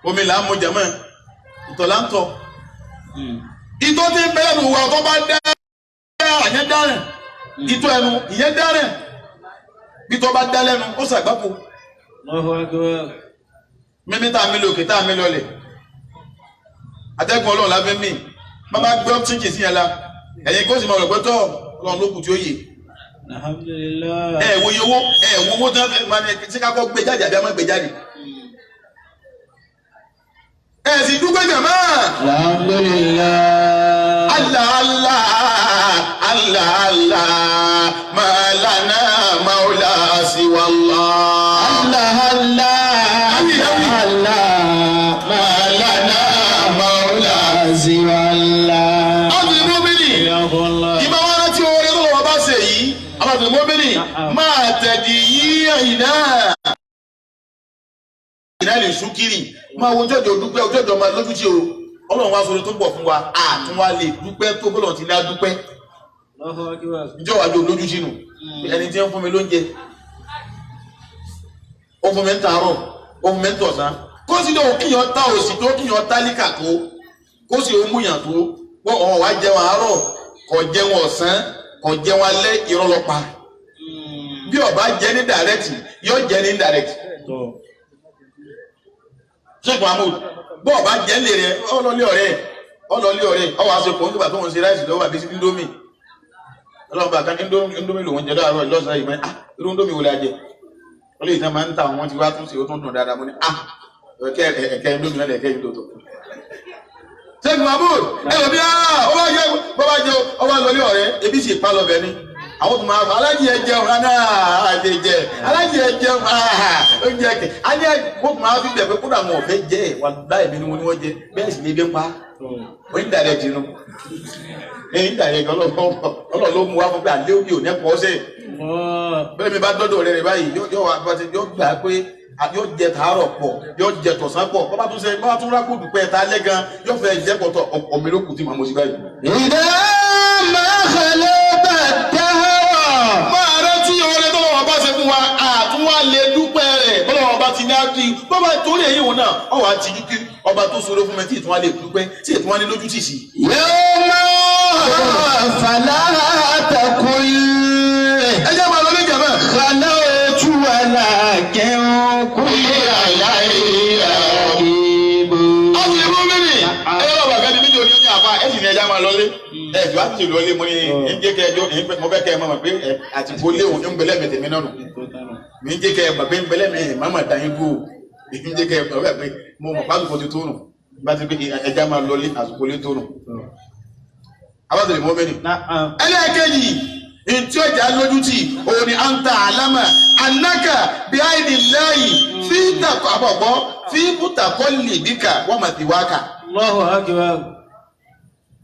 A: omi là ń mu jẹ̀mọ́ ìtọ̀ là ń tọ̀ ìtọ̀ tí ń bẹ lẹ́nu wa tó bá dá ìyẹn dárẹ̀ ìtọ̀ ẹnu ìyẹn dárẹ̀ bí tó bá dá lẹ́nu ó ṣàgbákò
B: Allahu akbar.
A: mímí tá a mi lòkè tá a mi lọlẹ̀ atẹ́gùn ọlọ́run lábẹ́ mi bàbá gbọ́ chíńkì sí yẹn la ẹ̀yin kó sì máa rò pé tọ́ ọlọ́run ló kù tí ó yè
B: Alhamdulillah.
A: ẹ wo iye owó ẹ wo owó tí wọ́n fẹ́ máa ní tí ká kọ́ gbé jáde àbí a máa gbé jáde ẹ sì dúpẹ́ jàmá
D: Alhamdulillah.
A: Allah Allah Allah Allah ma lana maula siwa Allah.
D: Allah Allah Allah ma lana maula siwa Allah.
A: Abdul Mumini.
B: Allah.
A: Ìmọ̀ wọn rántí oore tó lọ́wọ́ bá ṣe yìí Abdul Mumini máa tẹ̀dí yí àyìnà. Ìná lè ṣúkìrì máa wo jọjọ dúpẹ́ jọjọ máa lójútì o Ọlọ́run wá sọ̀rọ̀ tó pọ̀ fún wa àtún wa lè dúpẹ́ tó bọ́lọ̀ ti ní adúpẹ́
B: Allahu akbar.
A: ìjọ wa jọ lójútì nù. Ẹni tí ń fún mi lóúnjẹ, ó fún mi ń taarọ̀, ó fún mi ń tọ̀sán. Kó sì lóun kíyàn tá òsì tó kíyàn tálíkà tó, kó sì ó múyàn tó, wọ́n ọ̀hún wá jẹun àárọ̀, kò jẹun ọ̀sán, kò jẹun alẹ́, irọ́ ló pa. Bí ó bá jẹ ní direct, yóò jẹ ní indirect. Sheikh Mahmood, bó o bá jẹ́ lè rẹ, ọlọ́lé ọ̀rẹ́, ọlọ́lé ọ̀rẹ́, ọwọ́ aṣọ kò ń gbà tó ń ṣe ráìsì lọ́wọ́ àbí sí indomie. Ọlọ́run bá kan indomie lòún jẹ láàárọ̀ lọ́sàn-án yìí mọ́, ah, irú indomie wo la jẹ? Ó lè tán máa ń ta àwọn tí wàá tún ṣe ó tún dùn dáadáa mo ní, ah, ẹ̀kẹ́ indomie náà lẹ̀kẹ́ yìí tó tó. Sheikh Mahmood, ẹ lọ bí ah, ó bá jẹ, bó bá jẹ, ó bá lọlé ọ̀rẹ́, ebi sì pa lọ́bẹ̀ ni. Àwọn tó máa fọ alájí ẹ jẹun rárá àlè jẹ alájí ẹ jẹun oúnjẹ kẹ alẹ́ wọ́n tó máa fi bẹ̀ pé kódà wọn ò fẹ́ jẹ wà láì mi ni wọ́n ní wọ́n jẹ bẹ́ẹ̀ sì ni ebi ń pa wọ́n ń dàrẹ́ jìnnú ẹ̀yìn dàrẹ́ jìnnú ọlọ́ọ̀ ló mú wa fún pé àlẹ́ òbí ò ní pọ̀ ọ́sẹ̀ bẹ́ẹ̀ mi bá dọ́dọ̀ rẹ̀ báyìí yóò wá yóò gbà pé yóò jẹ tàárọ̀ pọ̀ yóò jẹ tọ̀sán pọ̀ bọ́bá tún ṣe bọ́bá tún rákòdù pẹ́ ta lẹ́ gan yóò fẹ́ jẹ́ pọ̀tọ̀ ọ̀mí ló kù tí màá mọ̀ sí báyìí.
B: إذا ما خلب الدهر
A: Máa rántí oore tó lọ́wọ́ bá ṣe fún wa àtúnwá lè dúpẹ́ rẹ̀ bọ́lọ́wọ́ bá ti ní á kí bọ́bá torí èyí òun náà ọwọ́ àti dúkí ọba tó ṣoore fún mi tí ìtúnwá lè dúpẹ́ tí ìtúnwá ní lójú tì sí.
B: يوما فلا تقل
A: Ẹ jẹ́ máa lọ ní jàmá.
B: خلوت ولكن كل علي رقيب.
A: Àwọn ìlú mímì ẹ lọ́wọ́ bàgá ni méjì òní ó ní àfa ẹ sì ní ẹja máa lọlé ẹ sì wá sì lọlé mo ní ń jẹ́ kẹ́ ẹjọ́ mo fẹ́ kẹ́ ẹ mọ̀ pé àtìkó léwu ń bẹ̀lẹ́ mi tèmi náà nù mi ń jẹ́ kẹ́ ẹ mọ̀ pé ń bẹ̀lẹ́ mi màmá dání dúró ń jẹ́ kẹ́ ẹ mọ̀ pé mo mọ̀ pásítọ̀ ti tó nù bá ti pé ẹja máa lọlé àsìkò lé tó nù. Abájọ́ ìmọ̀ mẹ́rin. Ẹlẹ́ẹ̀kejì ntí ọjà lójútì òun ni anta alama anaka bí àìní láàyè fi takọ àbọ̀bọ̀ fi bùtàkọ́ lè bíkà wọ́n mà ti wá kà.
D: Allahu akbar.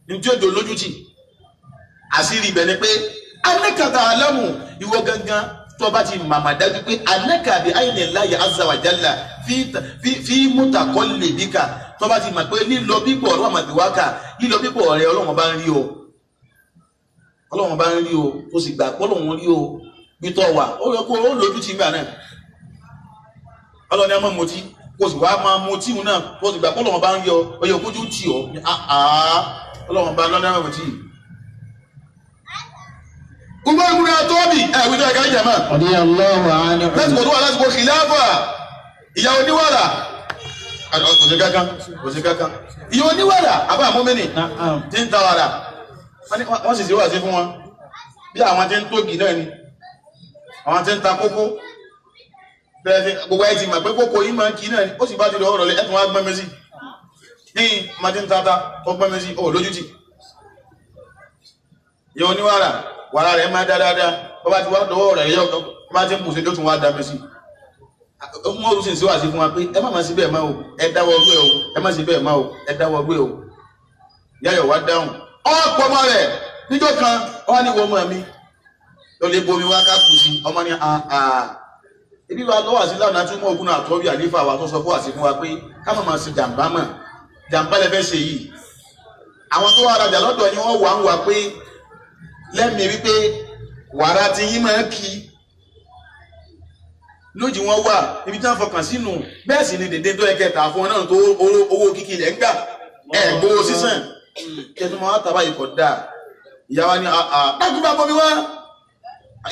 A: Ntí ọjà lójútì àṣírí ibẹ̀ ni pé anaka ta alamu ìwọ gangan tó bá ti màmá dájú pé anaka bí àìní láàyè azza wa jalla fi bùtàkọ́ lè bíkà tó bá ti mà pé lílọ bíbọ̀ wọ́n mà ti wá kà lílọ bíbọ̀ rẹ Ọlọ́run bá ń rí o. Ọlọ́run bá ń rí o ó sì gbà pé Ọlọ́run rí o bí tọ́ wà ó yẹ kó o lójú tì gbà náà. Ọlọ́run ni a máa mutí kó o sì wá máa mutí òun náà kó o sì gbà pé Ọlọ́run bá ń rí ọ ó yẹ kójú tì ọ ní àá Ọlọ́run bá lọ́nà máa mutí. Gbogbo ìmúra tóbi ẹ̀wí tó ẹ̀ka ìjàmá.
B: رضي الله عنه.
A: Lásìkò tó wà lásìkò kìláfà ìyá oníwàrà kò sí kankan kò sí kankan ìyá oníwàrà àbá àmúmínì tí ń ta wàrà wọ́n sì sí wà sí fún wọn bí àwọn tí ń tógi náà ni àwọn tí ń ta kókó bẹ́ẹ̀ sí gbogbo ẹ̀ ti mọ̀ pé kókó yìí máa ń kí náà ni ó sì bá ti lọ ọ̀rọ̀ lé ẹ̀tún wá gbọ́n mi sí ní máa ti ń tata ó gbọ́n mi sí ó lójútì yẹ oníwàrà wàrà rẹ̀ máa dá dáadáa bó bá ti wá dọwọ́ rẹ̀ yọ bá ti ń pùsẹ̀ ló tún wá dá mi sí wọ́n sì sí wà sí fún wa pé ẹ má má sí bẹ́ẹ̀ má o ẹ dáwọ́ ọgbẹ́ o ẹ má sí bẹ́ẹ̀ má o ẹ dáwọ́ ọgbẹ́ o yáyọ̀ wá dáhùn ọ̀pọ̀ ọmọ rẹ̀ níjọ́ kan wọ́n ní wọ́n mọ̀ mi ló lè bomi wá ká kù sí ọmọ ní àà ibi wa lọ́wọ́ àti lánàá tún mọ́ ogun náà tọ́bí àlífà wa tó sọ fún àti fún wa pé ká má máa ṣe jàǹbá mọ̀ jàǹbá lẹ fẹ́ ṣe yìí àwọn tó wà rajà lọ́dọ̀ yín wọ́n wà ń wà pé lẹ́mìí wípé wàrà ti yín máa ń kí lójì wọn wà ibi tí wọ́n fọkàn sínú bẹ́ẹ̀ sì ni dèdè tó yẹ kẹta fún ọ náà tó owó kíkì ilẹ̀ ń gbà ẹ̀ gbowó sísàn kẹtù máa tàbá yìí kọ̀ dáa ìyá wa ni àà dákúbà bọ́ mi wá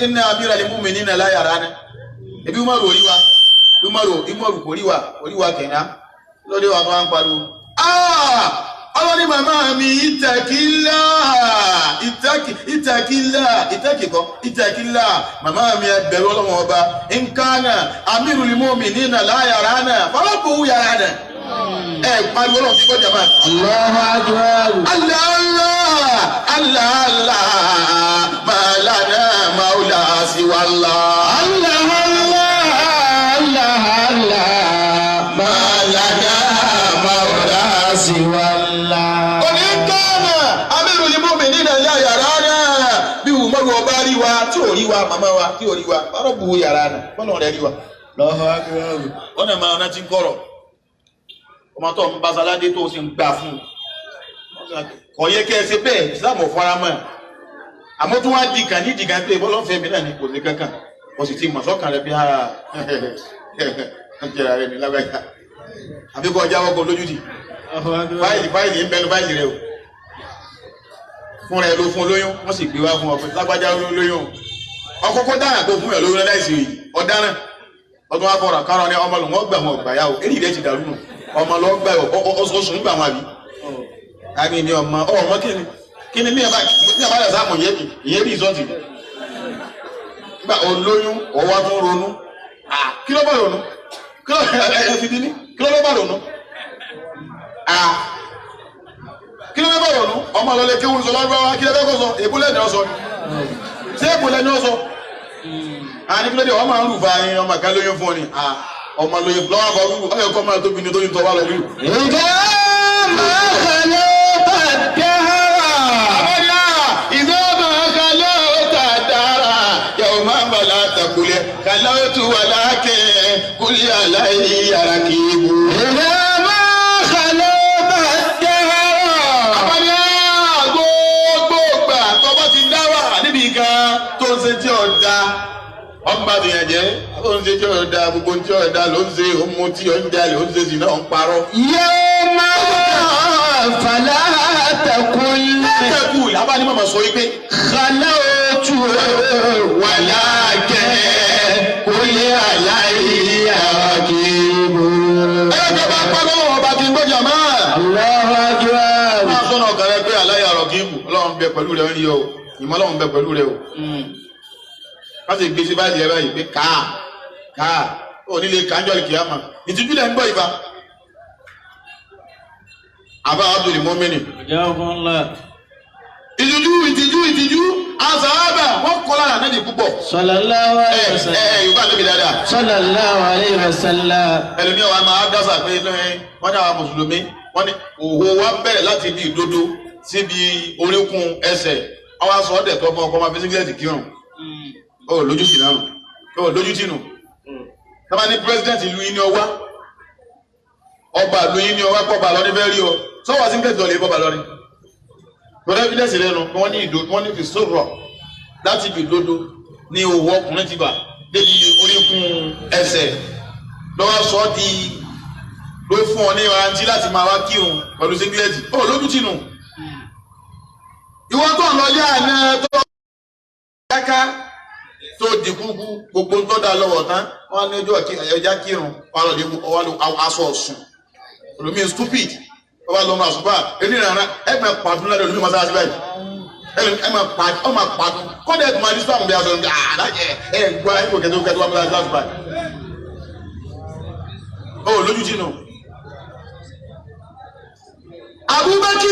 A: iná amíra lè mú mi nínú láyàrá ni ebi umaru orí wa umaru umaru kò rí wa orí wa kẹ̀yà lóde wa tó wá ń pariwo. Ọlọ́ni màmá mi ìtẹ̀kílá ìtẹ̀kílá ìtẹ̀kíkọ́ ìtẹ̀kílá màmá mi ẹ bẹ̀rù Ọlọ́run ọba nkánà amírù lè mú mi nínú láyàrá náà fọlọ́pù yàrá náà ẹ pariwo Ọlọ́run ti kọjá máa.
B: Allahu akbar.
A: Allah Allah Allah Allah ma lana maula siwa Allah.
B: Allah Allah Allah Allah ma lana maula siwa Allah.
A: Oníkànnà amirul mu'minina la yàrá náà bí Umaru ọba rí wa tí ò rí wa màmá wa tí ò rí wa bárò bu yàrá náà bọ́lá rẹ̀ rí wa.
D: Allahu akbar.
A: Ọ̀nà máa rántí kọ̀rọ̀ ọmọ tó ń bá saládé tó sì ń gbà fún un kò yẹ kí ẹ ṣe bẹ́ẹ̀ Islam ò fara mọ́ Àmọ́ tó wá di kan ní ìdìkan pé bọ́lọ́fẹ́ mi náà ni kò sí kankan. O sì ti mọ̀ sọ́kàn rẹ bí i jẹ́ra rẹ ní lágbàjá. Àfi kọ́ ọjà wọ́kọ̀ lójú tì. Fáìlì fáìlì ń bẹnu fáìlì rẹ o. Fúnra ẹ ló fún lóyún, wọ́n sì gbé wá fún ọ pé lágbájá lóyún. Ọkọ́kọ́ dára tó fún ẹ lóyún láìsí èyí, ọ̀daràn. Ọdún wa fọ̀rọ̀ kárọ̀ ní ọmọ lòun ọgbà wọn ọgbà yá o, eré ìrẹ́ ti dàrú nù. Ọmọ lọ gbà ọsùn ń gbà wọn àbí. Àmì ni ọmọ ọmọ kíni kíni ní ẹ̀bá yà sáàmù ìyẹn bí ìsọ́ọ̀tì. Nígbà olóyún ọwọ́ tó ń ronú. Kí ló bá ronú? Kí ló ẹ fi bí ní? Kí ló bá ronú? Kí ló bá ronú? Ọmọ lọlé kéwù sọ lọ́dún kí ló fẹ́ kó sọ? Èbúlẹ̀ ni ọ sọ. Ṣé èbúlẹ̀ ni ọ sọ? Àní kí ló dé ọmọ àrùn fa yín ọmọ kan lóyún fún ọ ni ọmọ lóyún lọ́wọ́ àbọ̀ wíwú ọyọ kọ́ máa tóbi ní tóyún tó wà lọ wíwú.
B: Ìdá máa kàlẹ́ bá dára.
A: Àbájá ìdá máa kàlẹ́ ta dára yàwó máa ń bàlá àtàkùlẹ̀ kàlẹ́ tó wà láàkẹ́ kúlẹ̀ aláì yàrá kì í bù.
B: Ìdá máa kàlẹ́ bá dára.
A: Àbájá gbogbo gbà tọ́bọ́ ti dá wà níbi kan tó ń ṣe tí ò da ọba tó yàn jẹ ó ń ṣe tí ó da gbogbo tí ó da ló ń ṣe ó ń mu tí ó ń jalè ó ń ṣe sì náà ń parọ́.
B: Yóò máa fàlà àtàkùn.
A: Tẹ́kù abáni màmá sọ wípé.
B: Kàlẹ́ òtù wà láàkẹ́ kúlẹ̀ aláì àkìbò.
A: Ẹ jẹ́ bá pẹ́ lọ́wọ́ ọba kí n gbọ́jà máa.
B: Allahu akbar.
A: Máa sọ́nà ọ̀gá rẹ pé aláì àrọ̀ kì í bù ọlọ́run bẹ pẹ̀lú rẹ ń rí o ìmọ̀ ọlọ́run bẹ pẹ̀lú rẹ o. Wọ́n sì gbé sí báyìí ẹ báyìí pé káà káà ó nílé kánjọ́ kìámà ìtújú lẹ̀ ń gbọ́ ìfà. Àbá Abdul Mọ́mìnì. Ìtìjú ìtìjú ìtìjú àṣàábà wọ́n kọ́ lára náà di púpọ̀.
B: Sallallahu alayhi wa sallam.
A: Ẹ ẹ Yorùbá níbi dáadáa.
B: Sallallahu alayhi wa sallam.
A: Ẹlòmíràn wa máa dásà pé wọ́n ní àwọn mùsùlùmí wọ́n ní òhò wa bẹ̀rẹ̀ láti ibi ìdodo síbi oríkun ẹsẹ̀. Àwọn aṣọ ọ̀dẹ̀ tó fún ọkọ máa fi sígílẹ̀tì kírun. Ó lójú tì náà ó lójú tì nù. Tọ́ba ní pírẹ́sidẹ̀ntì ìlú yín ní ọwá. Ọba ìlú yín ní ọwá pọ̀ba lọ ní fẹ́ rí ọ. Sọ́wọ́ sígílẹ̀tì lọ lè bọ́ba lọ rí. Tọ́lá evidence lẹ́nu wọ́n ní ìdó wọ́n ní fi sọ̀rọ̀ láti ibi ìdodo ní òwò ọkùnrin ti bà débi oríkun ẹsẹ̀ lọ́wọ́ sọ di ló fún ọ ní rántí láti máa wá kírun pẹ̀lú sígílẹ̀tì ó lójú tì nù. Ìwọ tó ń lọ yá àná tó káká tó di kúkú gbogbo ń tọ́ da lọ́wọ́ tán wọ́n á ní ọjọ́ ẹja kírun wọ́n á lọ lè aṣọ ọ̀sùn olùmí stupid wọ́n bá lọ ọmọ àṣùbà onírànà ẹ máa pàdún ládùn olùmí mọ́sáàsì báyìí ẹ máa pàdún ọ máa pàdún kọ́dà ẹ̀ tó máa dísọ́ àwọn bí aṣọ nígbà àdájẹ ẹ gbọ́ ẹ kò kẹtó kẹtó wà mọ́sáàsì àṣùbà. Ó lójú tì nù. Abubakar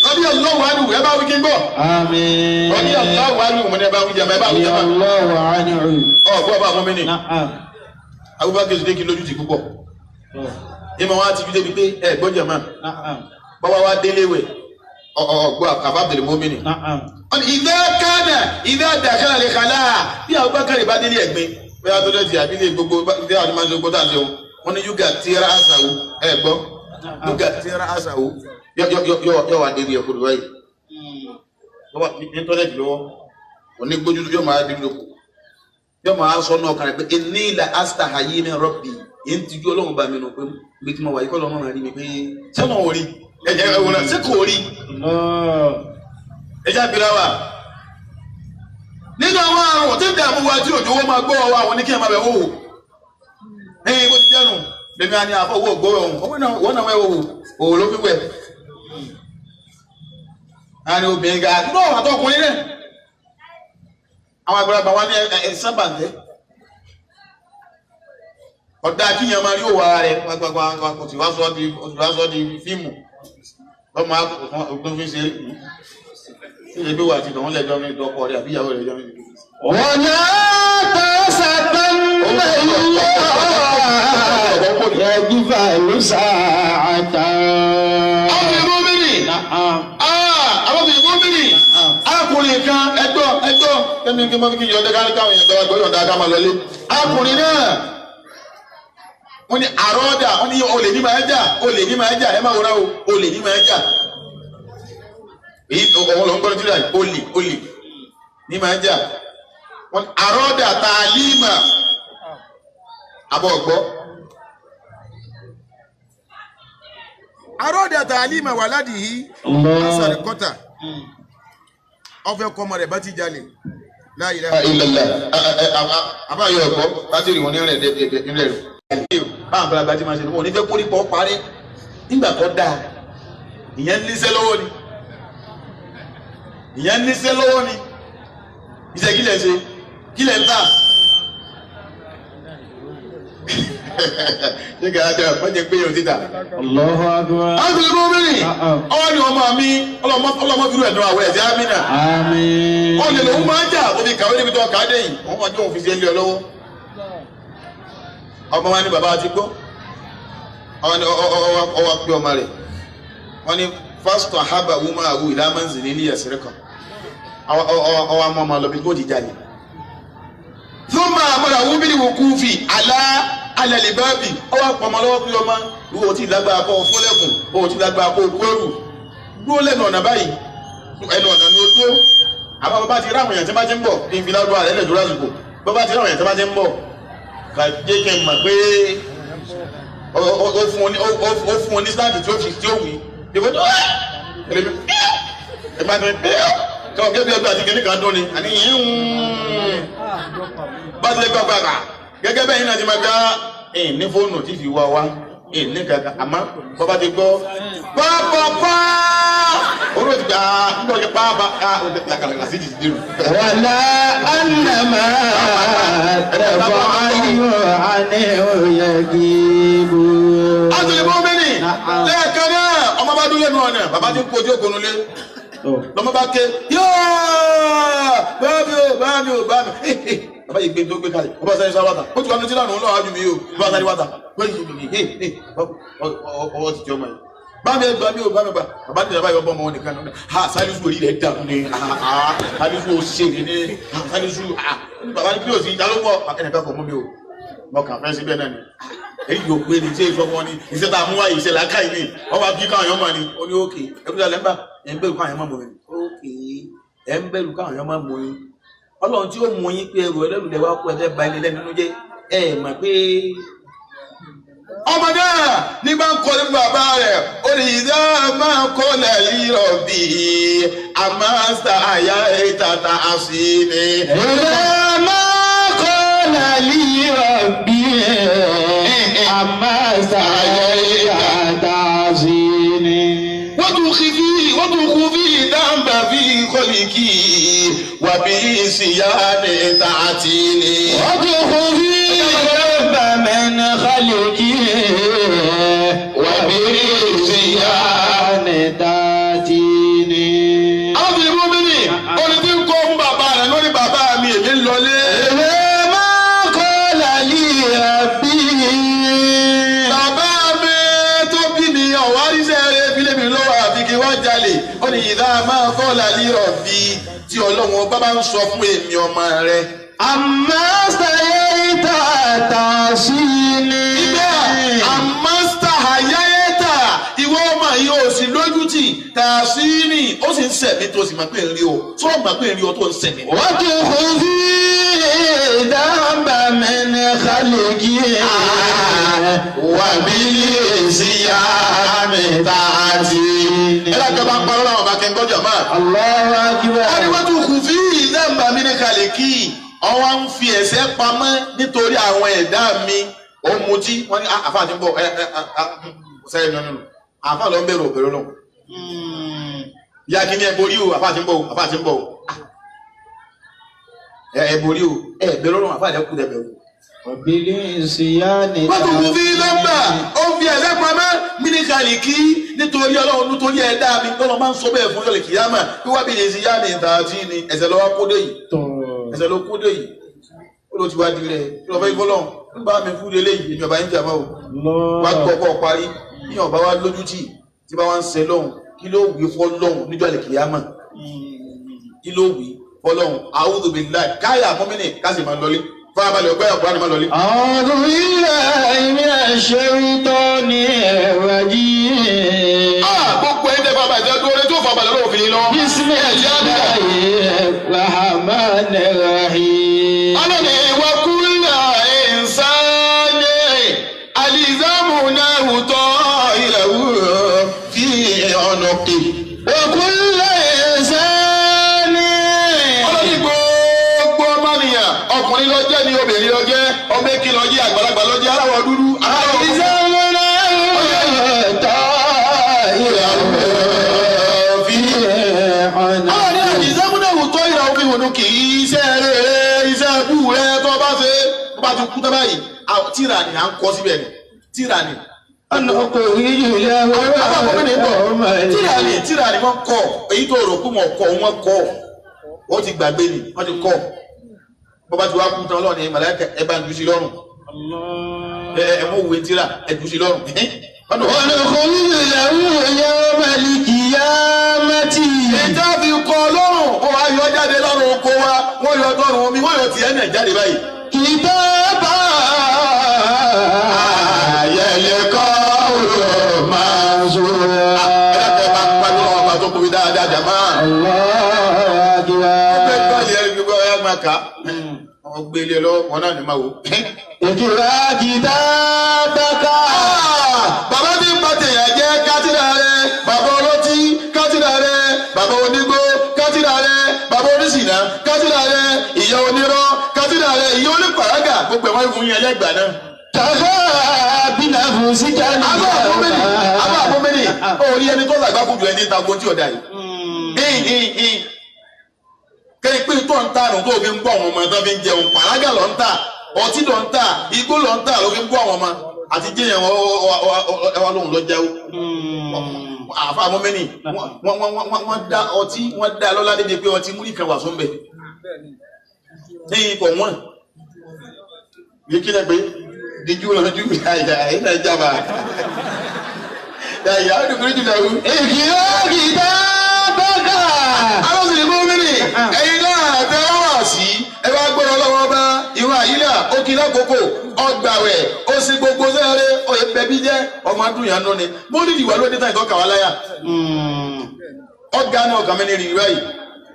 A: radiyallahu anhu ẹ bá wí kí n gbọ́.
B: Àmín.
A: Radiyallahu anhu mo ní ẹ bá wí jẹ́ ẹ bá wí jẹ́
B: Radiyallahu anhu.
A: Ọ gbọ́ bá fún mi ní.
B: Na'am.
A: Abubakar ṣe kí lójú tì púpọ̀. Ìmọ̀ wa ti fi débi pé ẹ gbọ́ jẹ̀ máa.
B: Na'am.
A: Bọ́wá wa délé wẹ̀ ọ̀gbọ́ àbábdìrì mọ́mìnì.
B: Na'am.
A: Ìdá kánà ìdá dàkánà lè kàlá bí Abubakar bá délé ẹ̀gbin bóyá tó lẹ́tì àbí lè gbogbo ìdí àwọn ọmọdé gbogbo tá à ń ṣe wọn ní yúgà tíra àṣàwò ẹ gbọ́ yúgà tíra àṣàwò yọ wà débi ẹ̀kọ́ lọ́wọ́ yìí ní tọ́lẹ̀tì lọ́wọ́ òní gbójú yọ máa débi lóko yọ máa sọ náà kàrẹ̀ pé ẹni ilà asta ayé mi rọ́bì yẹn ti ju ọlọ́run bá mi nù pé bí tí mo wà yìí kọ́ lọ́mọ rí mi pé sẹ́wọ̀n ò rí ẹ̀jẹ̀ ẹ̀wọ̀n náà ṣé kò rí ẹ̀jẹ̀ àbíra wa nínú àwọn àrùn tí ń dààmú wa tí òjò owó máa gbọ́ wa àwọn ní kí ẹ máa bẹ̀ wò wò ẹ̀yìn bó ti jẹ́nu lèmi àní àfọwọ́ ògbóró ọ̀hún wọ́n náà wẹ́ wò wò ló fi wẹ̀ àní obìnrin ga náà àtọkùnrin náà àwọn àgbàlagbà wa ní ẹ̀sán bàǹtẹ́ ọ̀dà kíyàn máa rí òwò ara rẹ̀ kò sì wá sọ di fíìmù lọ́mọ àtúntò fi ṣe é ṣe bí wà á ti dàn wọ́n lẹ́jọ́ mi dọ́kọ rẹ̀ àbí ìyàwó rẹ̀ lẹ́jọ́ mi.
B: Wala tasabanna Allah yaghfalu sa'atan.
A: Àwọn ìbò mìíràn àwọn ìbò mìíràn arákùnrin kan ẹgbọ́ ẹgbọ́ kẹ́mi kí mọ́ kí yọ̀ǹda káwọn èèyàn gbọ́ gbọ́ yọ̀ǹda ká máa lọlé arákùnrin náà wọ́n ní àrọ́dà wọ́n ní olè ní máa jà olè ní máa jà ẹ máa wòrán o olè ní máa jà èyí òun ló ń gbọ́dọ̀ tíra olè olè ní máa jà wọn àròdà tàlímà àbọ̀ ọ̀gbọ́. Àròdà tàlímà wà ládìí asàlẹ̀ kọ́tà ọ̀fẹ́ kọ́mọ rẹ̀ bá ti jalè la ilaha illallah àbáyọ ẹ̀kọ́ láti rí wọn ní rẹ̀ nílẹ̀ rẹ̀. Báwọn abúlé abájí máa ṣe wọn ò ní fẹ́ kórìí pọ̀ parí nígbà tó dáa ìyẹn níṣẹ́ lọ́wọ́ ni ìyẹn níṣẹ́ lọ́wọ́ ni iṣẹ́ kí lẹ̀ ń ṣe kí lẹ̀ ń tà. Ṣé kí á dẹ̀ wọ́n jẹ́ pé yóò ti tà.
B: Allahu akbar.
A: Ángel Mọ́mìnì ọwọ́ ni ọmọ mi ọlọ́mọ fi rú ẹ̀dùn àwọ̀ ẹ̀sẹ̀ Amina.
B: Àmín.
A: Ó lè lòun máa ń jà òbí kàwé níbi tó ọkà dé yìí òun máa jẹ́ òun fi ṣe ilé ọ lọ́wọ́. Ọmọ wa ni bàbá ti gbọ́ ọwọ́ pé ọmọ rẹ̀ wọ́n ní fásitọ̀ hábà wúmọ́ àwù ìlàmọ́nsì ní ilé ẹ̀sìn kan ọwọ́ àmọ́ ọmọ lọ́bí tó ti jáde. Thumma amara wúbílì wò kúfì àlá alẹ́lẹ́bẹ́ẹ̀bì ọwọ́ àpọ̀mọ́ lọ́wọ́ pé ọmọ ìwọ tí lágbára kọ́ fọ́lẹ́kùn owó tí lágbára kọ́ kúrú dúró lẹ́nu ọ̀nà báyìí ẹnu ọ̀nà ni ó dúró àmọ́ bàbá ti ráwọn èèyàn tí bá ti ń bọ̀ kí n fi lárúbá rẹ̀ lẹ́dúró àsìkò bàbá ti ráwọn èèyàn tí bá ti ń bọ̀ kà jẹ́ kí n mọ̀ pé ó fún un ní sáàtì tí ó fi tí ó wí ìbò tó ẹ ẹ bá ti kọ́ kí ẹbí àti kìnìkan dún ni àní yín bá ti lè gbọ́ gbàgbà gẹ́gẹ́ bẹ́ẹ̀ yín náà ti máa gbá ẹ̀ ní fóònù tí fi wá wá ẹ̀ ní kankan àmọ́ bọ́ba ti gbọ́ pápápá oró ti gbà nígbà tí pápá ká làkàlàkà sí ti ti dìrù.
B: Wàlá ànàmà tẹ̀fọ́ ayọ̀ àní òye gígbó.
A: Àtúlẹ̀ mọ́mìnì lẹ́ẹ̀kan náà ọmọ bá dúró lẹ́nu ọ̀nà bàbá ti ń kojú òkòrò lé lọ́mọ bá ké yóò bá mi ò bá mi ò bá mi bàbá yìí gbé tó gbé kalẹ̀ ọba sáré sáré wàtà ó ti wà ní tíláàánú ńlọ́wọ́ àjù mi yìí o bàbá sáré wàtà ọwọ́ ti jẹ́ ọmọ yìí bá mi gbà mí o bá mi gbà bàbá ní ìjọba yìí ọgbọ́n ọmọ wọn nìkan náà ha Salisu orí rẹ̀ dàrú ni ha Salisu ó ṣe ní ha Salisu ha bàbá ní kí o sì ta ló mọ̀ ẹnìkan kò mú mi o mo kàn fẹ́ síbẹ̀ náà ni èyí yóò pé ní ṣé ìfọwọ́ ni iṣẹ́ tá a mú wáyé iṣẹ́ làákà yìí ni wọ́n bá bí káwọn yọmọ ni ó ní òkè ẹ̀rú dalẹ̀ ń bà ẹ̀ ń bẹ̀rù káwọn yọmọ mọ̀ ni òkè ẹ̀ ń bẹ̀rù káwọn yọmọ mọ̀ ni ọlọ́run tí ó mú yín pé ẹrù ẹlẹ́rù lẹ́wọ́ kó ẹfẹ́ ba ẹni lẹ́nu jẹ́ ẹ mọ̀ pé. ọmọ náà ní bá ń kọ́ ní bàbá rẹ̀ ó ní ìdá máa kọ́ lẹ́yìn rọ̀bì àmọ́ sàáyà ìtàtà àṣì ni.
B: Ìdá máa kọ́ lẹ́yìn rọ̀bì àmọ́ sàáyà ìtàtà àṣì ni.
A: Wọ́n tún kí fi wọ́n tún kú fi dáńbà fi kọ́lìkì wàbí ìsìyá ní tààtì ni.
B: Wọ́n tún kú fi dáńbà min khaliki wàbí ìsìyá ní tààtì ni.
A: Àwọn ìlú mi ni orin tí ń kó fún bàbá rẹ̀ lórí bàbá mi èmi ń lọlé.
B: Ìdá máa kọ́ lẹ́yìn rọ̀bì.
A: Bàbá mi tó bí mi ọ̀wá iṣẹ́ rẹ̀ fi lé mi lọ́wọ́ àfi kí wọ́n jalè. Ó ní ìdá máa kọ́ lálẹ́ rọ̀bì tí Ọlọ́run ọba bá ń sọ fún èmi ọmọ rẹ̀.
B: Àmọ́ sàyẹ́tà tàṣí ni.
A: Ibẹ̀ àmọ́ sàyẹ́tà ìwọ ọmọ yìí ò sì lójútì tàṣí ni ó sì ń sẹ̀mí tó sì máa pè ń rí o tó máa pè ń rí o tó ń sẹ̀mí.
B: Wọ́n ti kú sí dábàá mi ní kálíkì.
A: Wà bí ìsìyá mi tààtì. Ẹ láti ọba ń parọ́ làwọn ọba kí n gbọ́dọ̀ máa.
B: Allahu akbar.
A: Wọ́n ní wọ́n tún kù fí ìdánbà mi ní kàlíkì. Ọwọ́ ń fi ẹ̀ṣẹ̀ pamọ́ nítorí àwọn ẹ̀dá mi. Ó mutí wọ́n ní àfáà ti ń bọ̀ ẹ ẹ sẹ́yìn nínú nínú. Àfáà lọ ń bẹ̀rù òbẹ̀rù lọ. Ìyá kí ni ẹ borí o àfáà ti ń bọ̀ o àfáà ti ń bọ̀ o. Ẹ borí o ẹ bẹ̀rù ọlọ́run àfáà lẹ́kùn lẹ́ bẹ̀rù.
B: Òbílí ìsìyá ni.
A: Wọ́n tún kù fí ìdánbà ó ń fi ẹ̀ṣẹ̀ pamọ́ mí ní kàlíkì nítorí ọlọ́run nítorí ẹ̀dá mi tọ́lọ́ máa ń sọ bẹ́ẹ̀ fún yọ̀lẹ̀ kìyàmà bí wá bí lè ṣe yá mi tààtì ni ẹ̀ṣẹ̀ lọ́wọ́ kó dé yìí ẹ̀ṣẹ̀ ló kó dé yìí ó ló ti wá dilẹ̀ kí lọ́ọ́ fẹ́ fọlọ́run nígbà mi fún lélẹ̀ yìí èmi ọba yín jà máa o wá gbọ́ kọ́ parí ní ọba wa lójú tì tí bá wá ń ṣe lọ́hùn kí ló wí fọlọ́hùn níjọ́ àlè kìyàmà kí ló wí fọlọ́hùn a'udhu billahi káyà mọ́mìnì ká sì máa lọlé farabalẹ̀ ọgbẹ́ ọ̀pọ̀ àni máa lọlé.
B: A'udhu billahi minash shaitani rajim.
A: Gbogbo ẹ̀ ń tẹ́ farabalẹ̀ tó dúró tó farabalẹ̀ lọ́wọ́ fi ní lọ.
B: Bismillahir rahmanir
A: عنقه.
B: وكل إنسان.
A: Ọlọ́ni gbogbo ọmọnìyàn, ọkùnrin ló jẹ́ ni, obìnrin ló jẹ́, ọmọ èké ló jẹ́, àgbàlagbà ló jẹ́, aláwọ̀ dúdú, aláwọ̀ funfun.
B: ألزمناه طائره في
A: Ọlọ́ni
B: عنقه.
A: àdìsẹ́múnáwó tó ìrà òfin wọnú kì í iṣẹ́ rẹ̀ iṣẹ́ ẹkú rẹ̀ tó bá ṣe tó bá ti kú tó báyìí, tíra ni à ń kọ síbẹ̀ ni, tíra ni.
B: ونخرج له
A: Àbá àkọ́kọ́ ní bọ̀,
B: يوم
A: tíra ni tíra ni wọ́n kọ, èyí tó rò pé wọ́n kọ wọ́n kọ, wọ́n ti gbàgbé ni, wọ́n ti kọ. Bọ́ bá ti wá kú tán, Ọlọ́ni màláíkà ẹ bá ń jù sí lọ́rùn. Ẹ ẹ mọ̀ wé tíra ẹ jù sí lọ́rùn.
B: ونخرج له يوم القيامة.
A: Ìjà fi kọ lọ́rùn, ó wá yọ jáde lọ́rùn oko wa, wọ́n yọ tọrùn omi, wọ́n yọ tiẹ̀ náà jáde báyìí.
B: كتابا يلقاه منشورا.
A: Ẹ dákẹ́ bá ń pariwo ọba tó kú mi dáadáa jàmá.
B: الله أكبر.
A: Ẹgbẹ́ gbọ́dọ̀ yẹn gbogbo ẹ máa kà á. Wọ́n gbé ilé lọ́wọ́ wọn náà ní máa wò.
B: اقرأ كتابك.
A: Bàbá tí ń pàtẹ́yà jẹ́ kátìrà rẹ̀, bàbá ọlọ́tí kátìrà rẹ̀, bàbá onígbó kátìrà rẹ̀, bàbá oníṣìnà kátìrà rẹ̀, ìyá onírọ́ kátìrà rẹ̀, ìyá onípàrágà, gbogbo ẹ̀ wọ́n fún yín ẹlẹ́gbàá náà.
B: كفى بنفسك
A: Abá àbómẹ́nì, abá àbómẹ́nì, orí ẹni tó làgbá kújù ẹni ta ogun tí ọ̀dà yìí. Kẹ́yìn pé tó ń ta àrùn tó fi ń bọ́ àwọn ọmọ tó fi ń jẹun, pàrágà ló ń tà, ọtí ló ń tà, igbó ló ń tà ló fi ń bọ́ àwọn ọmọ. Àti jẹ́yàn ẹwà lóhùn lọ jẹ́wọ́. Àfa àbómẹ́nì, wọ́n dá ọtí, wọ́n dá lọ́lá débi pé ọtí múlì kan wà sóńbẹ̀. Ẹ̀yìn kọ̀ wọ́n. Yìí kí lẹ pé díjú lọ́jú àyà ẹ̀yìn náà jábà. Yàyà ó dùkúrú jùlọ wú.
B: اقرأ كتابك.
A: Alọ́sìn ní gómìnì, ẹ̀yin náà tẹ́ wá wà sí, ẹ bá gbọ́dọ̀ lọ́wọ́ bá ìwọ̀n àyílà, ó kí lákòókò, ọgbàwẹ̀, ó sì gbogbo sẹ́rẹ̀, ó yẹ bẹbí jẹ́, ọmọ adùn yẹn nú ni. Mo ní ìwà lóde tán ìtọ́ka wá láyà. Ọ̀gá náà kàn mí ní ìrìn báyìí.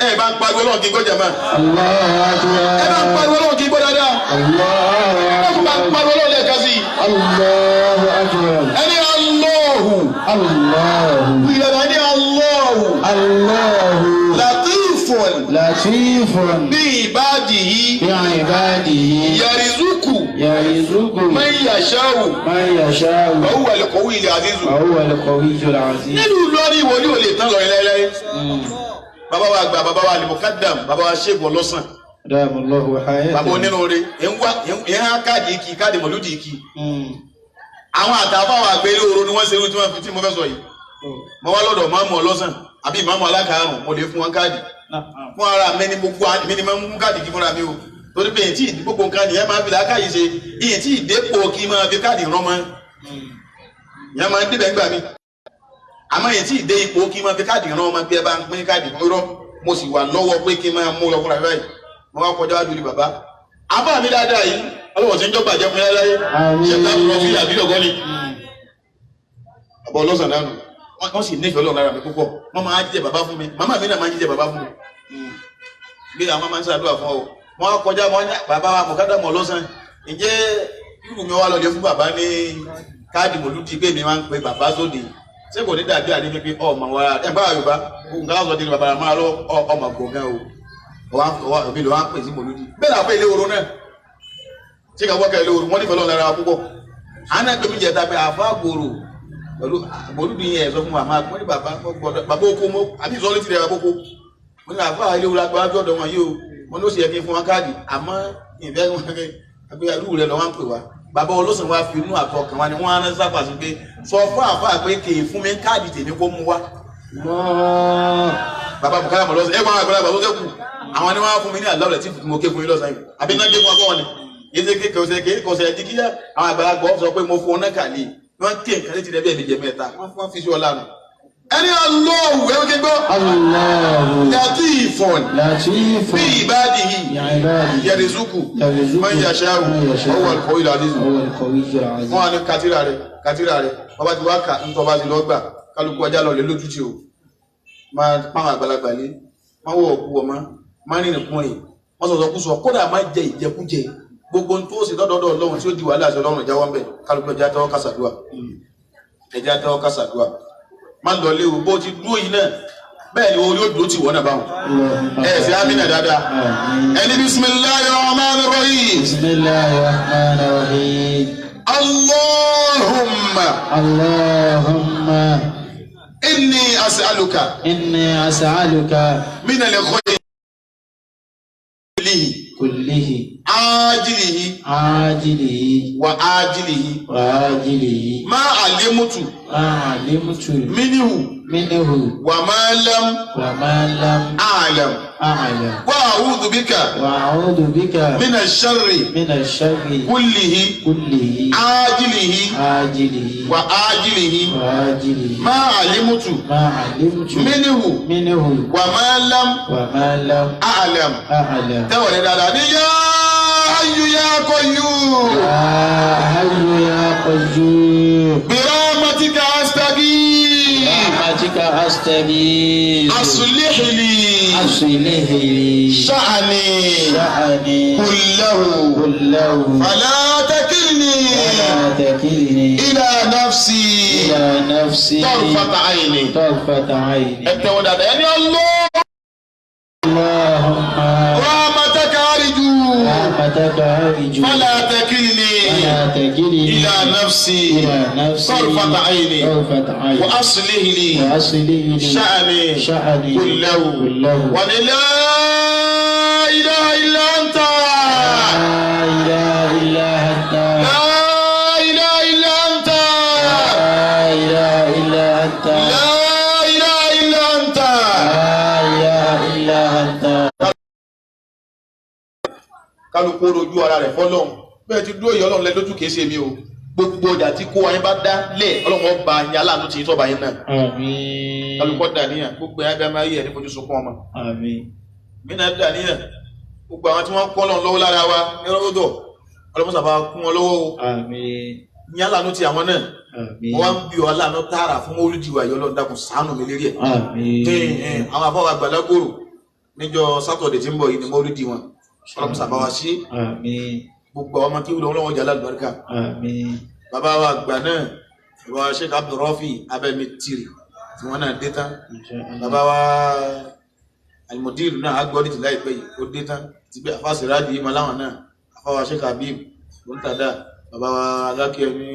A: Ẹ bá ń pariwo Ọlọ́run kí n gbọ́ jàmá.
B: الله أكبر.
A: Ẹ bá ń pariwo Ọlọ́run kí n gbọ́ dáadáa.
B: الله
A: Ẹ bá ń
B: أكبر.
A: pariwo Ọlọ́run lẹ́ẹ̀kan sí i.
B: الله أكبر.
A: Ẹni Allahu.
B: الله.
A: Ìyàrá ní Allahu.
B: الله.
A: Latifun.
B: لطيف.
A: Bí ibadihi.
B: بعباده.
A: Yarizuku.
B: يرزق
A: Man yasha'u.
B: من يشاء.
A: Wa huwa al-qawiyyu al-aziz.
B: وهو القوي العزيز.
A: Nínú lórí ìwòlí ò lè tán lọ láéláé. Bàbá wa àgbà, bàbá wa al-muqaddam, bàbá wa ṣègùn ọlọ́sàn,
B: دام الله حياته.
A: bàbá onínúure, ń wá ń há káàdì ìkì, káàdì mọ̀lúdì ìkì. Àwọn àtàfà wa àgbẹ̀ ilé oró ni wọ́n ṣe irú tí wọ́n fi tí mo fẹ́ sọ yìí. Mo wá lọ́dọ̀ mọ́mú ọlọ́sàn àbí ìmáàmù alákàárùn, mo lè fún wọn káàdì. Fún ara mi ni gbogbo mi ni máa ń mú káàdì kí fúnra mi o. Torí pé èyí tí gbogbo nǹkan nìyẹn máa ń fi làákàyè ṣe, èyí tí ìdépò kí máa fi káàdì rán mọ́. Ìyẹn máa ń débẹ̀ ńgbà mi. Àmọ́ èyí tí ìdé ipò kí máa fi káàdì rán ọmọ bí ẹ bá ń pín káàdì rán, mo sì wà lọ́wọ́ pé kí n máa mú lọ fúnra mi báyìí. Mo wá kọjá wájú ní bàbá. Àbá mi dáadáa yìí, ọlọ́wọ́ tí ń jọ́ bàjẹ́ fún yára yé.
B: Àmín.
A: Ṣé ká lọ fi àbí lọ́gọ́ ni? Bàbá ọlọ́sàn náà nù. Wọ́n sì nífẹ̀ẹ́ Ọlọ́run lára mi púpọ̀. Wọ́n máa ń jíjẹ bàbá fún mi. Màmá mi náà máa ń jíjẹ bàbá fún mi. Bí àwọn máa ń ṣàdúrà fún ọ. Wọ́n á kọjá wọn ní bàbá wa mọ̀kádàmọ̀ ọlọ́sàn. Ǹjẹ́ irú mi wá lọ lè fún bàbá ní káàdì mọ̀lúdì pé mi máa ń pe bàbá sóde? Ṣé kò ní dàbí àdé pé ọmọ wa ẹ bá Yorùbá nǹkan lásán di bàbá máa lọ ọmọ gbọ̀ngàn o. Òbí ló wá ń pè sí mọ̀lúdì. Bẹ́ẹ̀ làpẹ́ ilé oró náà. Ṣé ká wọ́kẹ́ ilé oró? Wọ́n nífẹ̀ẹ́ Ọlọ́run lára wa púpọ̀. Àná pé mi jẹ̀ta pé àfa gbòòrò pẹ̀lú mọ̀lúdì yẹn sọ fún wa máa pọ́n ní bàbá gbọ́dọ̀ bàbá oko mọ́ àbí ìsọ létí rẹ̀ bàbá oko. Mo ní àfa ilé oró agbára ọ̀dọ̀ wọn yìí o. Mo ní ó sì yẹ kí n fún wọn káàdì àmọ́ ìfẹ́ wọn kẹ́ àbí irú rẹ̀ lọ wá ń pè wá. Bàbá olóṣèlú wa fi inú àtọkàn wa ni wọ́n á rán sáfà sí pé sọ fún àfa pé kì í fún mi káàdì tèmi kó mú wá. Bàbá Bùkálà mọ̀ lọ́sẹ̀ ẹ máa gbọ́dọ̀ tó sẹ́kù. Àwọn ni wọ́n á fún mi ní àlọ́ rẹ̀ tí mo ké fún yín lọ́sàn yìí. Àbí iná gé fún akọ́ wọn ni. Yìí ṣe kékeré kò ṣe di kíyà. Àwọn àgbàlagbà sọ pé mo fún ọ náà kàlí. Wọ́n ké nǹkan létí rẹ̀ bí ẹ̀mí jẹ mẹ́ta. Wọ́n fi sí ọlá nù. Ẹni Allahu ẹ wíkẹ́ gbọ́.
B: Allahu
A: Latifun
B: Latifun
A: bí ibadihi
B: bi'ibadihi
A: yẹrizuku
B: yarzuqu
A: man yasha'u
B: man yasha'u
A: huwa al-qawiyyu al-aziz.
B: huwa al-qawiyyul aziz.
A: Wọ́n á ní katira rẹ̀ katira rẹ̀ bàbá ti wá kà ń tọ́ bá ti lọ gbà kálukú ọjà lọ lè lójútì o. Máa pàwọn àgbàlagbà lé, máa wọ òkú ọmọ, máa rìnrìn kúnrin, wọ́n sọ̀sọ̀ kú sọ, kódà máa jẹ ìjẹkújẹ. Gbogbo ohun tó ṣe dọ́dọ̀ọ́dọ̀ Ọlọ́run tí ó di wàhálà àti Ọlọ́run ìjáwọ́ ń bẹ̀, kálukú ẹja tẹ́wọ́ kásàdúà. Ẹja tẹ́wọ́ kásàdúà. Má lọ léwu bó ti dúró yìí náà bẹ́ẹ̀ ni orí ó dúró tì wọ́n náà báwọn. Ẹ ṣe amínà dáadáa. Ẹni bisimilahi rahman rahim.
B: Bisimilahi rahman rahim.
A: Allahumma.
B: Allahumma.
A: Inni as'aluka.
B: Inni as'aluka.
A: Min al-khayri kullihi.
B: Kullihi.
A: Ajilihi.
B: Ajilihi.
A: Wa ajilihi.
B: Wa ajilihi.
A: Ma alimutu.
B: Ma alimutu.
A: Minhu.
B: Minhu.
A: Wa ma lam.
B: Wa ma lam.
A: A'lam.
B: A'lam.
A: Wa a'udhu bika.
B: Wa a'udhu bika.
A: Min ash-sharri.
B: Min ash-sharri.
A: Kullihi.
B: Kullihi.
A: Ajilihi.
B: Ajilihi.
A: Wa ajilihi.
B: Wa ajilihi.
A: Ma alimutu.
B: Ma alimutu.
A: Minhu.
B: Minhu.
A: Wa ma lam.
B: Wa ma lam.
A: A'lam.
B: A'lam.
A: Tẹ́wọ̀n ní dáadáa ní yá hayyu ya qayyum.
B: Ya hayyu ya qayyum.
A: Bi rahmatika astaghith.
B: Bi rahmatika astaghith.
A: Aslih li.
B: Aslih li.
A: Sha'ni.
B: Sha'ni.
A: Kullahu.
B: Kullahu.
A: Fala takilni.
B: Fala takilni.
A: Ila nafsi.
B: Ila nafsi.
A: Tarfata ayni.
B: Tarfata ayni.
A: Ẹ tẹ́wọ́ dáadáa ẹni Allah.
B: Allahumma.
A: Rahmataka arju.
B: Rahmataka arju.
A: Fala takilni.
B: Fala takilni.
A: Ila nafsi.
B: Ila nafsi.
A: Tarfata ayni.
B: Tarfata ayni.
A: Wa aslih li.
B: Wa aslih li.
A: Sha'ni.
B: Sha'ni.
A: Kullahu.
B: Kullahu.
A: Wa la ilaha illa anta.
B: La ilaha illa anta.
A: La ilaha illa anta.
B: La ilaha illa anta.
A: La ilaha illa anta.
B: La ilaha illa anta.
A: Kálukú rojú ara rẹ̀ fọ́lọ́run bẹ́ẹ̀ ti dúró yìí Ọlọ́run lẹ lójú kìí ṣe mi o gbogbo ọjà tí kó ayé bá dá lé Ọlọ́run ọba yín aláàánú tí yín tọ́ba yín náà.
B: Àmín.
A: Kálukú dàníyàn gbogbo ẹ̀ abẹ́ máa yí ẹ̀ ní fojú sunkún ọmọ.
B: Àmín.
A: Mí náà dàníyàn gbogbo àwọn tí wọ́n kọ́ Ọlọ́run lọ́wọ́ lára wa ní ọlọ́dọ̀ Ọlọ́run sábà kún wọn lọ́wọ́ o.
B: Àmín.
A: Yín aláàánú ti àwọn náà.
B: Àmín.
A: Wọ́n wá ń bí ọ aláàánú tààrà fún olùdíwà yìí Ọlọ́run dákun ṣàánú mi lérí ẹ̀.
B: Àmín.
A: Àwọn afọwọ́ àgbàlagbòrò níjọ́ sátọ̀dẹ̀ tí ń bọ̀ yìí ni mọ́lúdì wọn Ọlọ́run sábà wá sí.
B: Àmín.
A: Gbogbo àwọn ọmọ kí wúlò Ọlọ́run jẹ́ alálùbáríkà.
B: Àmín.
A: Bàbá wa àgbà náà bàbá wa Sheikh Abdulrafi abẹ́mi tìrì tí wọ́n náà dé tán. Bàbá wa Almudir náà agbọ́dì tí láìpẹ́ yìí ó dé tán ti bí afásirádìí yìí máa láwọn náà afáwa Sheikh Habib lóńtàdá bàbá wa alákẹ́ ní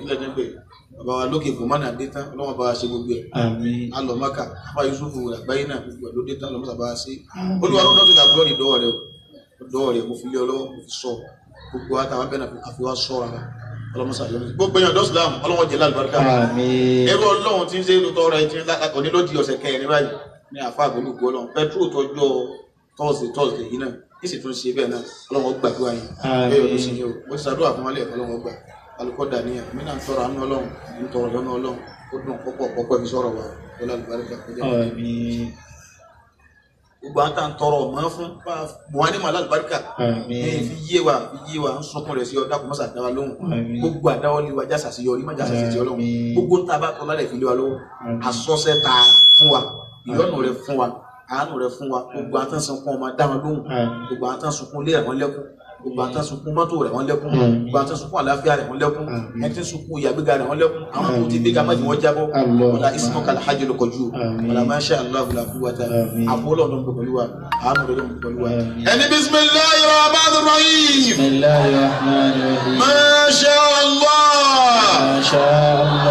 A: ilẹ̀ nígbẹ̀ bàbá wa lókè kòmánà dé tán Ọlọ́run bá wa ṣe gbogbo ẹ̀.
B: Àmín.
A: Alọ Maka afa Yusufu àgbáyé náà gbogbo ẹ̀ ló dé tán Ọlọ́run sábà ṣe. Olúwa ló dọ́tò dàbúrò ní dọ́wọ́ rẹ o dọ́wọ́ rẹ mo fi lé ọlọ́wọ́ mo fi sọ gbogbo àtàwọn bẹ́ẹ̀ náà àfi wá sọ́ra Ọlọ́run sábà yọnu gbogbo èèyàn dọ́sílámù Ọlọ́run jẹ́ lálùbáríkà.
B: Àmín.
A: Ẹrú Ọlọ́run tí ń ṣe lóòótọ́ rẹ ti ń òní ló di ọ̀sẹ̀ kẹrin báyìí ní àfa àgbélùkù Ọlọ́run pẹtrol tọjọ́ tọ́sídẹ̀ẹ́ yìí náà kí sì tún ṣe bẹ́ẹ̀ náà Ọlọ́run gbàdúrà yìí bẹ́ẹ̀ yọdún sí ni o mo ti ṣàdúrà fún wọn lẹ́ẹ̀kan Ọlọ́run gbà alùpùpù dàníyàn mí náà ń tọrọ àánú Ọlọ́run ń tọrọ ìyọ́nú Ọlọ́run ó dùn pọ́pọ̀ pọ́pọ̀ ẹbí sọ̀rọ̀ wa ọlọ́run àlùbáríkà kọjá.
B: Àmín.
A: Gbogbo àwọn tá à ń tọrọ ọmọ fún wọn ní màálà àlùbáríkà.
B: Àmín.
A: Fi yé wa fi yé wa ń sunkún rẹ̀ sí ọ dákun mọ́sà dáwa lóhùn.
B: Àmín.
A: Gbogbo àdáwọ́lé wa jásà sí yọrí má jásà sí ti Ọlọ́run.
B: Àmín.
A: Gbogbo ń ta bá tọ́ lálẹ́ fi lé wa lọ́wọ́.
B: Àmín.
A: Àsọsẹ́ ta fún wa ìyọ́nù rẹ̀ fún wa àánú rẹ̀ fún wa gbogbo àwọn tán sunkún ọmọ dá wọn lóhùn.
B: Àmín.
A: Gbogbo àwọn tán sunkún ilé rẹ̀ wọ́n lẹ́kún. Gbogbo àwọn tán sunkún mọ́tò rẹ̀ wọ́n lẹ́kún.
B: Àmín.
A: Gbogbo àwọn tán sunkún àlàáfíà rẹ̀ wọ́n lẹ́kún.
B: Àmín.
A: Ẹni tí ń sunkún ìyàgbéga rẹ̀ wọ́n lẹ́kún. Àwọn tó ti gbéga má jẹ́ wọ́n jábọ́.
B: Allah.
A: Wala ismuka al-hayyul qayyum.
B: Àmín.
A: Wala ma sha Allahu la quwwata.
B: Àmín.
A: Àbúrò ọ̀dọ́ ń bẹ pẹ̀lú wa. Àánú rẹ̀ ló ń bẹ pẹ̀lú wa.
B: Àmín.
A: Ẹni bismillahir rahmanir rahim.
B: Bismillahir rahmanir rahim.
A: Ma sha Allah.
B: Ma sha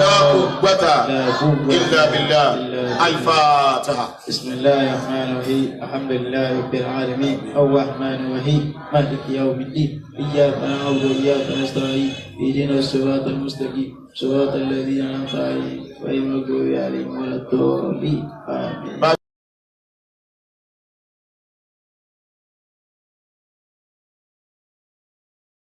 A: La
B: Allah.
A: quwwata
B: La quwwata
A: illa billah.
B: illa billah.
A: Al-Fatiha.
B: بسم الله الرحمن الرحيم الحمد لله رب العالمين الرحمن الرحيم مالك يوم الدين إياك نعبد وإياك نستعين اهدنا الصراط المستقيم صراط الذين أنعمت عليهم غير المغضوب عليهم ولا الضالين آمين.